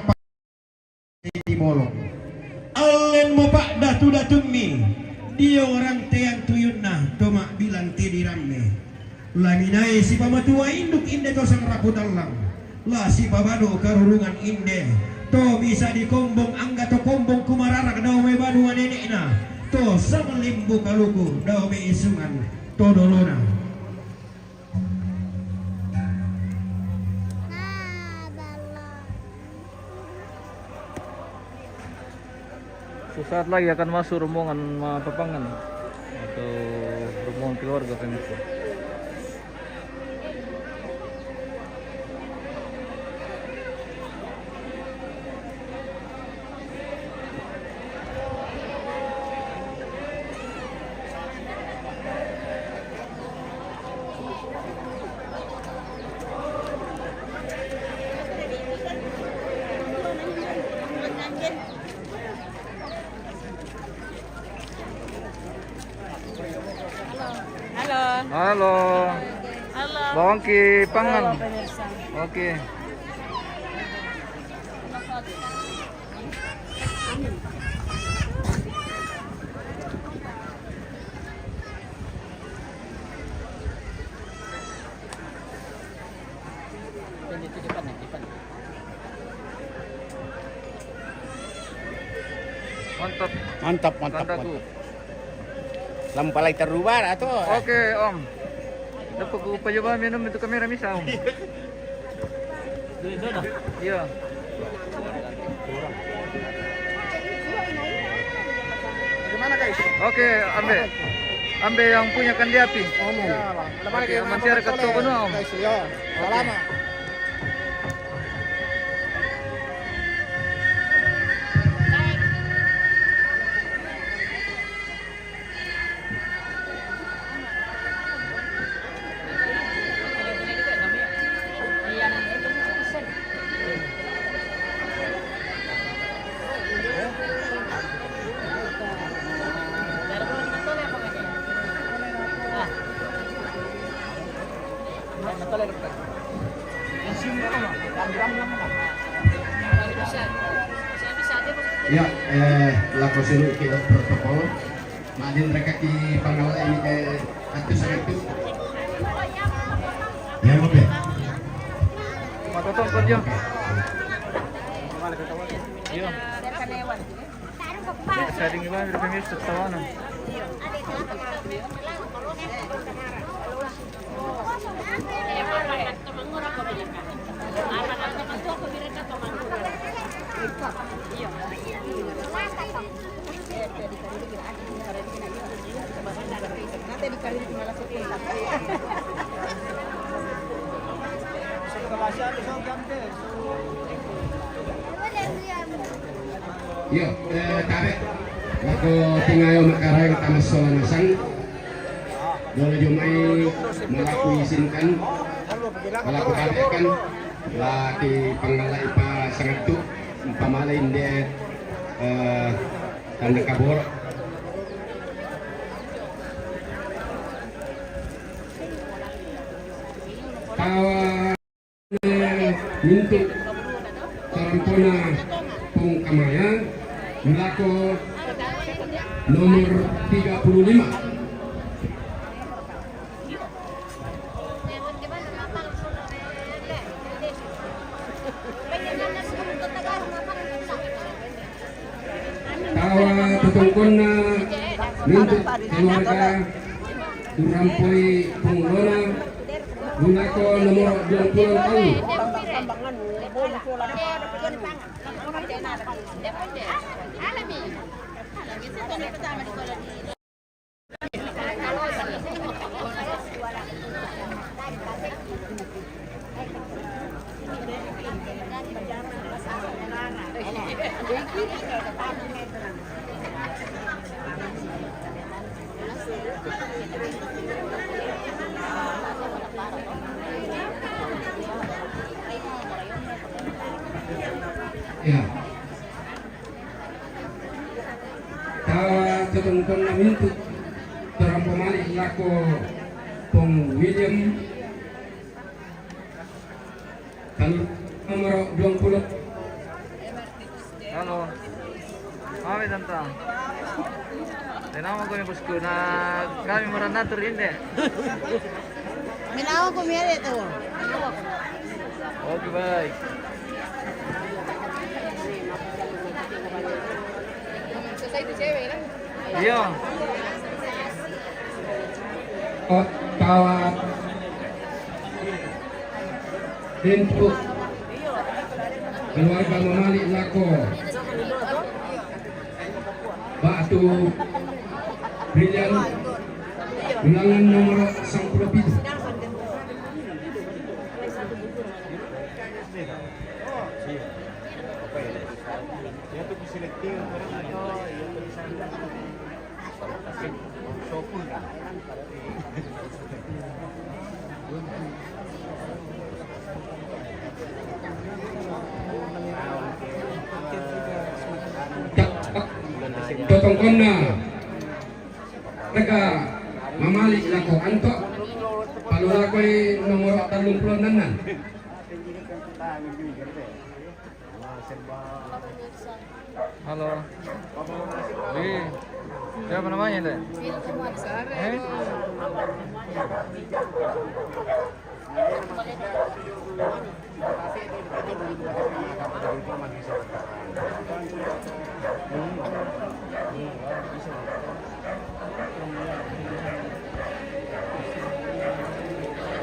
Siti Bolong. Allen mo pa'datu-datummi, diong rantean tuyunna to ma'bilang tediramme. La minae sipamatua induk inde to sangrapu tallang, la sipabanu karurungan inde to bisa dikombong angga to kombong kumararak dao mai banua nene'na, to sanglimbu kaluku dao mai isungan to dolona. Sesaat lagi akan masuk rombongan Mapapangan atau rombongan keluarga kami itu. Halo. Halo. Halo. Bawang ki pangan. Halo, pemirsa. Oke. Mantap. Mantap, mantap, mantap. Lampalai terubah atau? Oke, Om. Dapat ku coba minum itu kamera misal, Om. Iya. Bagaimana, guys? Oke, ambil. Ambil yang punya kandi api. Oke, masih ada ketua benua, Om. Guys, ya. Oke. Salama. Ya, eh, lako silu' ki protokol. Ma'din reka ki pangala ini ke atu sangatu. Ya, oke. Mata Tongkol yo. Yo. Sa ding ba, pero kami sa tawanan. Yo, eh, tabe. Lako tingayo makarang tamas sola nasang. Dolo jumai malaku isinkan, malaku tabe kan, laki pangalai pa sangadtu, pamala inde, eh, tanda kaboro. Tawa mintu tarampona Pong Kamaya, lako nomor tiga puluh lima. Tawa totongkonna mintu keluarga Turampoi Pong Lona, lako nomor dua puluh tolu. Ya. Tawa totongkonna mintu tarampomali lako Pong William. Kan nomor dua puluh. Halo. Mami tanta. Tenama ko ni bosku na kami maranatur inde. Minawa ko mi ade to. Oke, baik. Iya. Kawat. Pintu keluarga mamali lako Batu Brilian, ulangan nomor sepuluh pitu. Totongkonna. Tega mamali lako Anto. Palulakoi nomor tellung pulo nennan. Halo. Wih. Siapa namanya, Dek? Eh?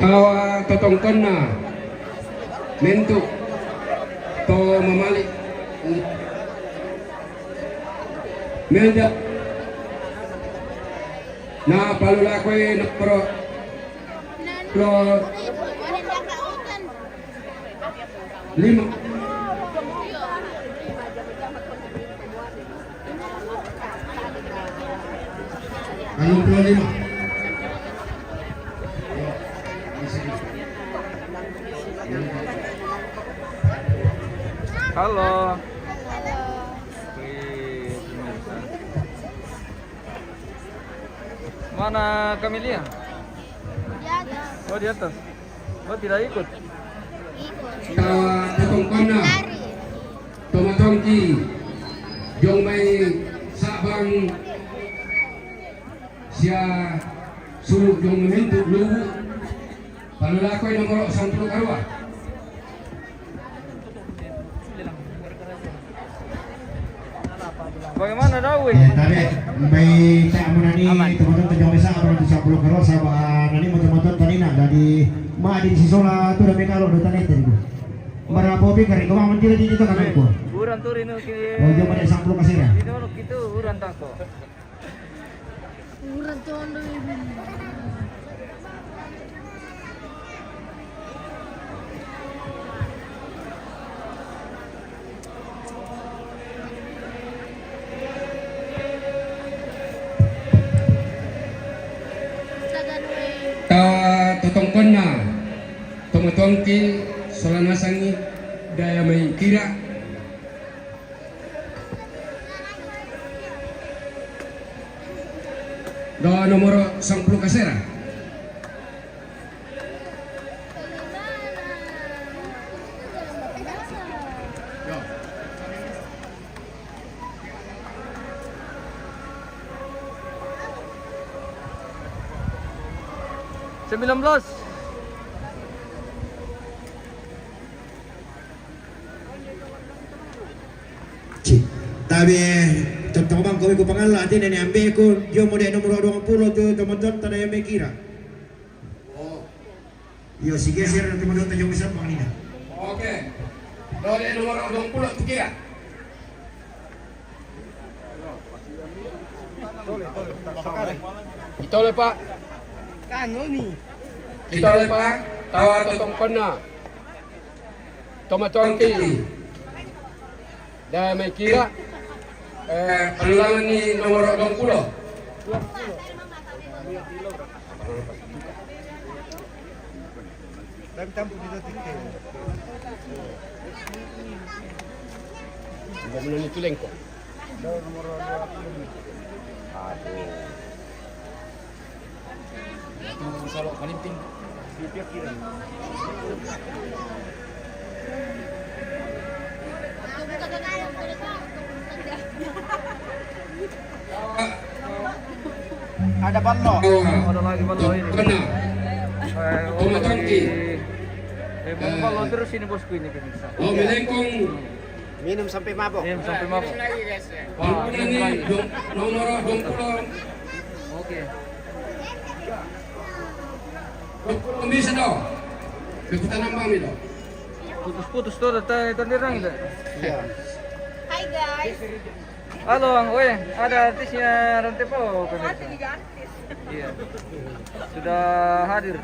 Tawa totongkonna mintu to mamali. Meda na palulakoi nepro lo lima. Kalau pulau lima. Halo. Wih, pemirsa. Mana Kamelia? Di atas. Oh, di atas. Oh, tidak ikut? Ikut. Tawa totongkonna. Lari. Tomatongki. Jong mai sabang sia sulu jong mai mintu lubu. Palulakoi nomor sepuluh karua. Bagaimana, Dawi? Eh, tabe, bai ta' mo nani. Aman. Tomaton tajong mesa' baru tu sapuluh karo, saba' nani mo tomaton tanina. Jadi, ma' di sisola tu da mekalo do tanete di. Bara po pikir ko, ma' mentira di itu kan ko. Uran tu rino ki. Oh, dia pada sapuluh kasera. Rino ki tu uran tako. Uran tu ando ini. Ta totongkonna, tomatuangki, sola nasangi, daya mai kira. Do nomoro sampulu kasera. Sembilan belas. Tabe, tontong bang kowe ku pangalla, atene ne ambeku, dio mode nomoro duang pulo tu, tomaton tada yang mekira. Oh. Iyo, si geser nanti menurut tajong bisa bang nina. Oke. Dole nomor duang pulo tu kira. Ito le, Pak. Ito le, Pak. Tawa totongkonna. Tomatuangki. Da mai kira. Eh, palulangan ni nomor duang pulo. Udah mulai itu lengkong. Aduh. Itu solo paling ting. Ada ballo. Ada lagi ballo ini. Benar. Eh, oh, lagi. Eh, ballo terus ini, bosku, ini, pemirsa. Oh, melengkong. Minum sampai mabok. Minum sampai mabok. Wah, minum lagi. Nomor duang pulo. Oke. Duang pulo bisa do. Kita nambah mi do. Putus-putus tuh, ada tanya tadi orang itu. Iya. Hai, guys. Halo, Ang. Weh, ada artisnya Rantepao, pemirsa. Iya. Sudah hadir.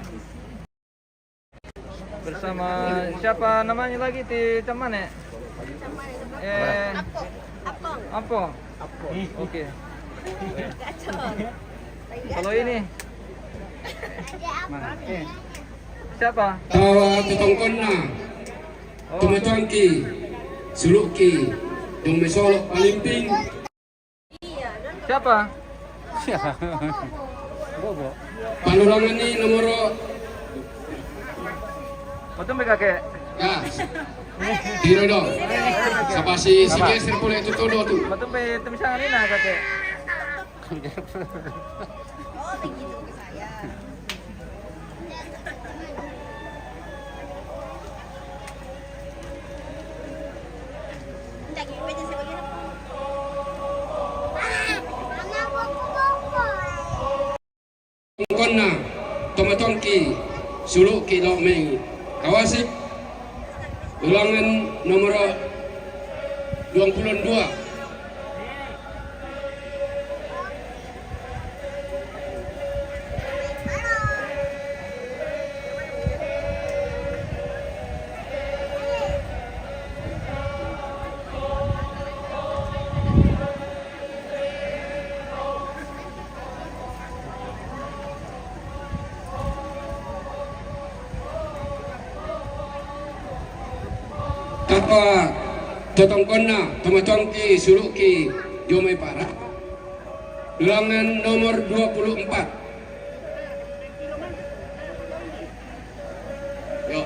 Bersama siapa namanya lagi, ti teman, eh? Eh, Apo. Apo. Apo. Oke. Kalau ini? Mana? Eh. Siapa? Tawa totongkonna. Oh. Tomatuangki. Sulu'ki. Dong mesolo' palimping. Siapa? Bobo. Palulangan ni nomoro. Matumpe, kakek. Ya. Tiro do. Sapa si, si geser pole tu todo tu. Matumpe temisangan ina, kakek. Oh, begitu ke saya. Konna, tomatuangki, sulu'ki do' mai Kawasik, ulangan nomoro duang pulo dua. Tapa totongkonna, tomatuangki, sulu'ki, dio mai para. Ulangan nomor dua puluh empat. Yo.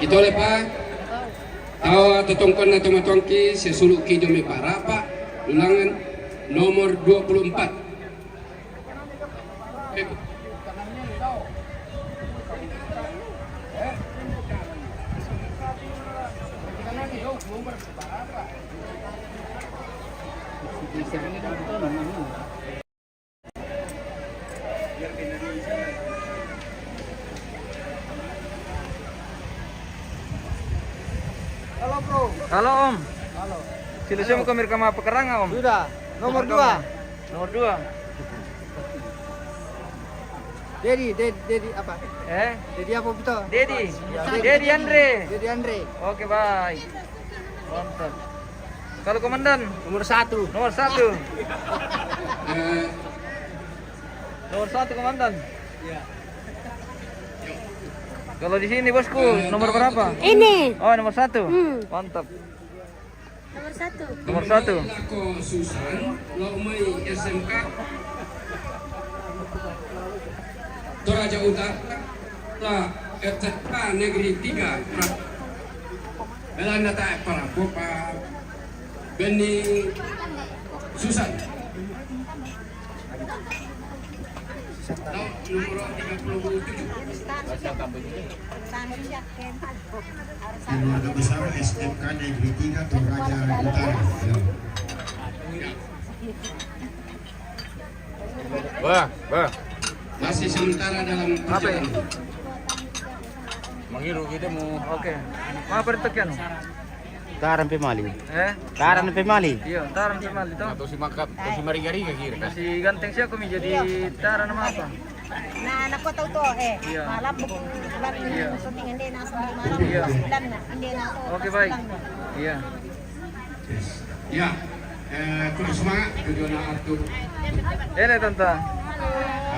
Ito le pa, tau totongkon na tomatuangki, sesuluki jome parapa, ulangan nomor dua puluh empat. Halo, Bro. Halo, Om. Halo. Sila Halo. Siapa kami rekam apa kerang, Om? Sudah. Nomor Rekam. Dua. Nomor dua. Dedi, Dedi, Dedi apa? Eh? Dedi apa betul? Dedi. Ya, Dedi Dedi. Andre. Dedi Andre. Oke, baik. Mantap. Kalau komandan? Nomor satu. Nomor satu. Eh. Nomor satu, komandan. Kalau di sini, bosku, nomor berapa? Ini. Oh, nomor satu. Hmm. Mantap. Nomor satu. Nomor satu. Lako Susan, Laumai S M K, Toraja Utara, ta F T K Negeri tiga, Pra-, Belanda ta para popa, Beni Susan. Nomor tiga puluh tujuh. Keluarga besar S M K Negeri tiga Toraja Utara. Ya. Wah, wah. Masih sementara dalam Apa ya? Perjalanan. Mangiru kita mau. Oke. Mau apa itu, Kian? Taran pe mali. Eh? Taran pe mali. Iya, taran pe mali, toh. Atau si makap, atau si mariga-riga kira. Si ganteng siapa mi jadi taran nama apa? Nah, anak kau tahu tuh, eh. Iya. Malam buku, malam ini Iya. Syuting, ende nasa malam. Iya. Sembilan, nah, ende nasa Oke, baik. Sembilan, nah. Iya. Ya, eh, kurang semangat, tujuan Arthur. Ele, tanta.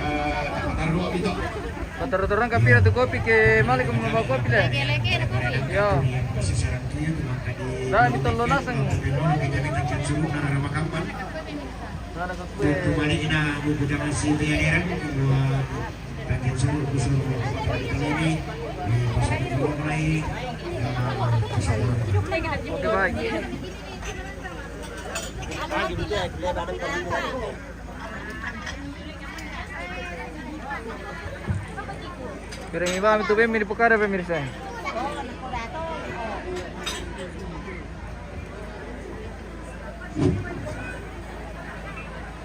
Eh, taruh itu. Kotor-kotoran ka pira tu kopi ke mali ko mo ba kopi le. Yo. Dami tolo nasang. Sana ka kue. Kembali ina buku jangan si Tia Eren, kedua bagian suruh kusur ini. Oke, baik. Pero mi ba mi tu be mi di pokada, pemirsa.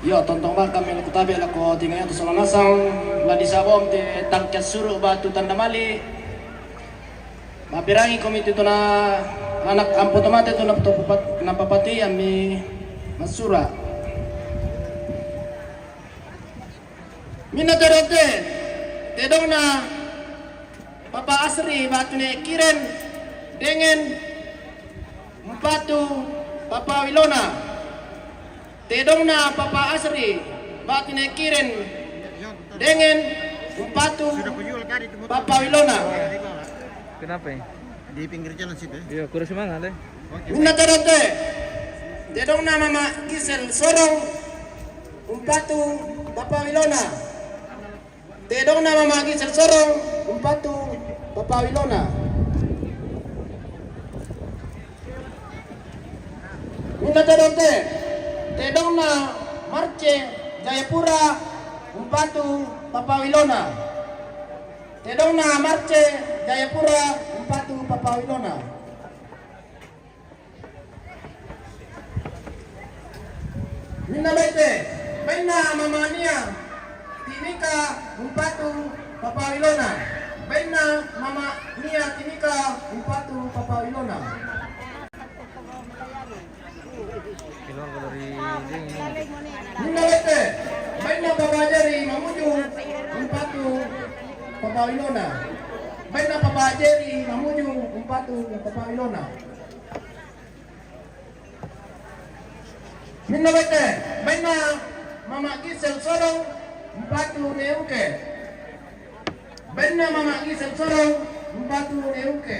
Yo, tontong bang kami laku tabe lako tinggal tu salah nasang, la di sabom te tangkas suru batu tanda mali. Mapirangi komi tu tona anak ampo tomate tu na papat-, na papati ami masura. Mina tedonte, tedong na Papa Asri batu ne kiren dengan Mpatu Papa Wilona. Tedong na Papa Asri batu ne kiren dengan Mpatu Papa Wilona. Kenapa ya? Di pinggir jalan situ ya? Iya, kurang semangat deh. Oke. Minna tedonte. Tedong na Mama Gisel Sorong Mpatu Papa Wilona. Tedong na Mama Gisel Sorong Mpatu Papa Wilona. Minna tedonte. Tedong na Marce Jayapura Mpatu Papa Wilona. Tedong na Marce Jayapura Mpatu Papa Wilona. Minna bete, baina Mama Nia Timika Mpatu Papa Wilona. Baina Mama Nia Timika Mpatu Papa Wilona. Keluar dari ini. Minna bete, baina Papa Jeri Mamuju Mpatu Papa Wilona. Baina Papa Jeri Mamuju Mpatu Papa Wilona. Minna bete, baina Mama Gisel Sorong Mpatu Neuke. Baina Mama Gisel Sorong Mpatu Neuke.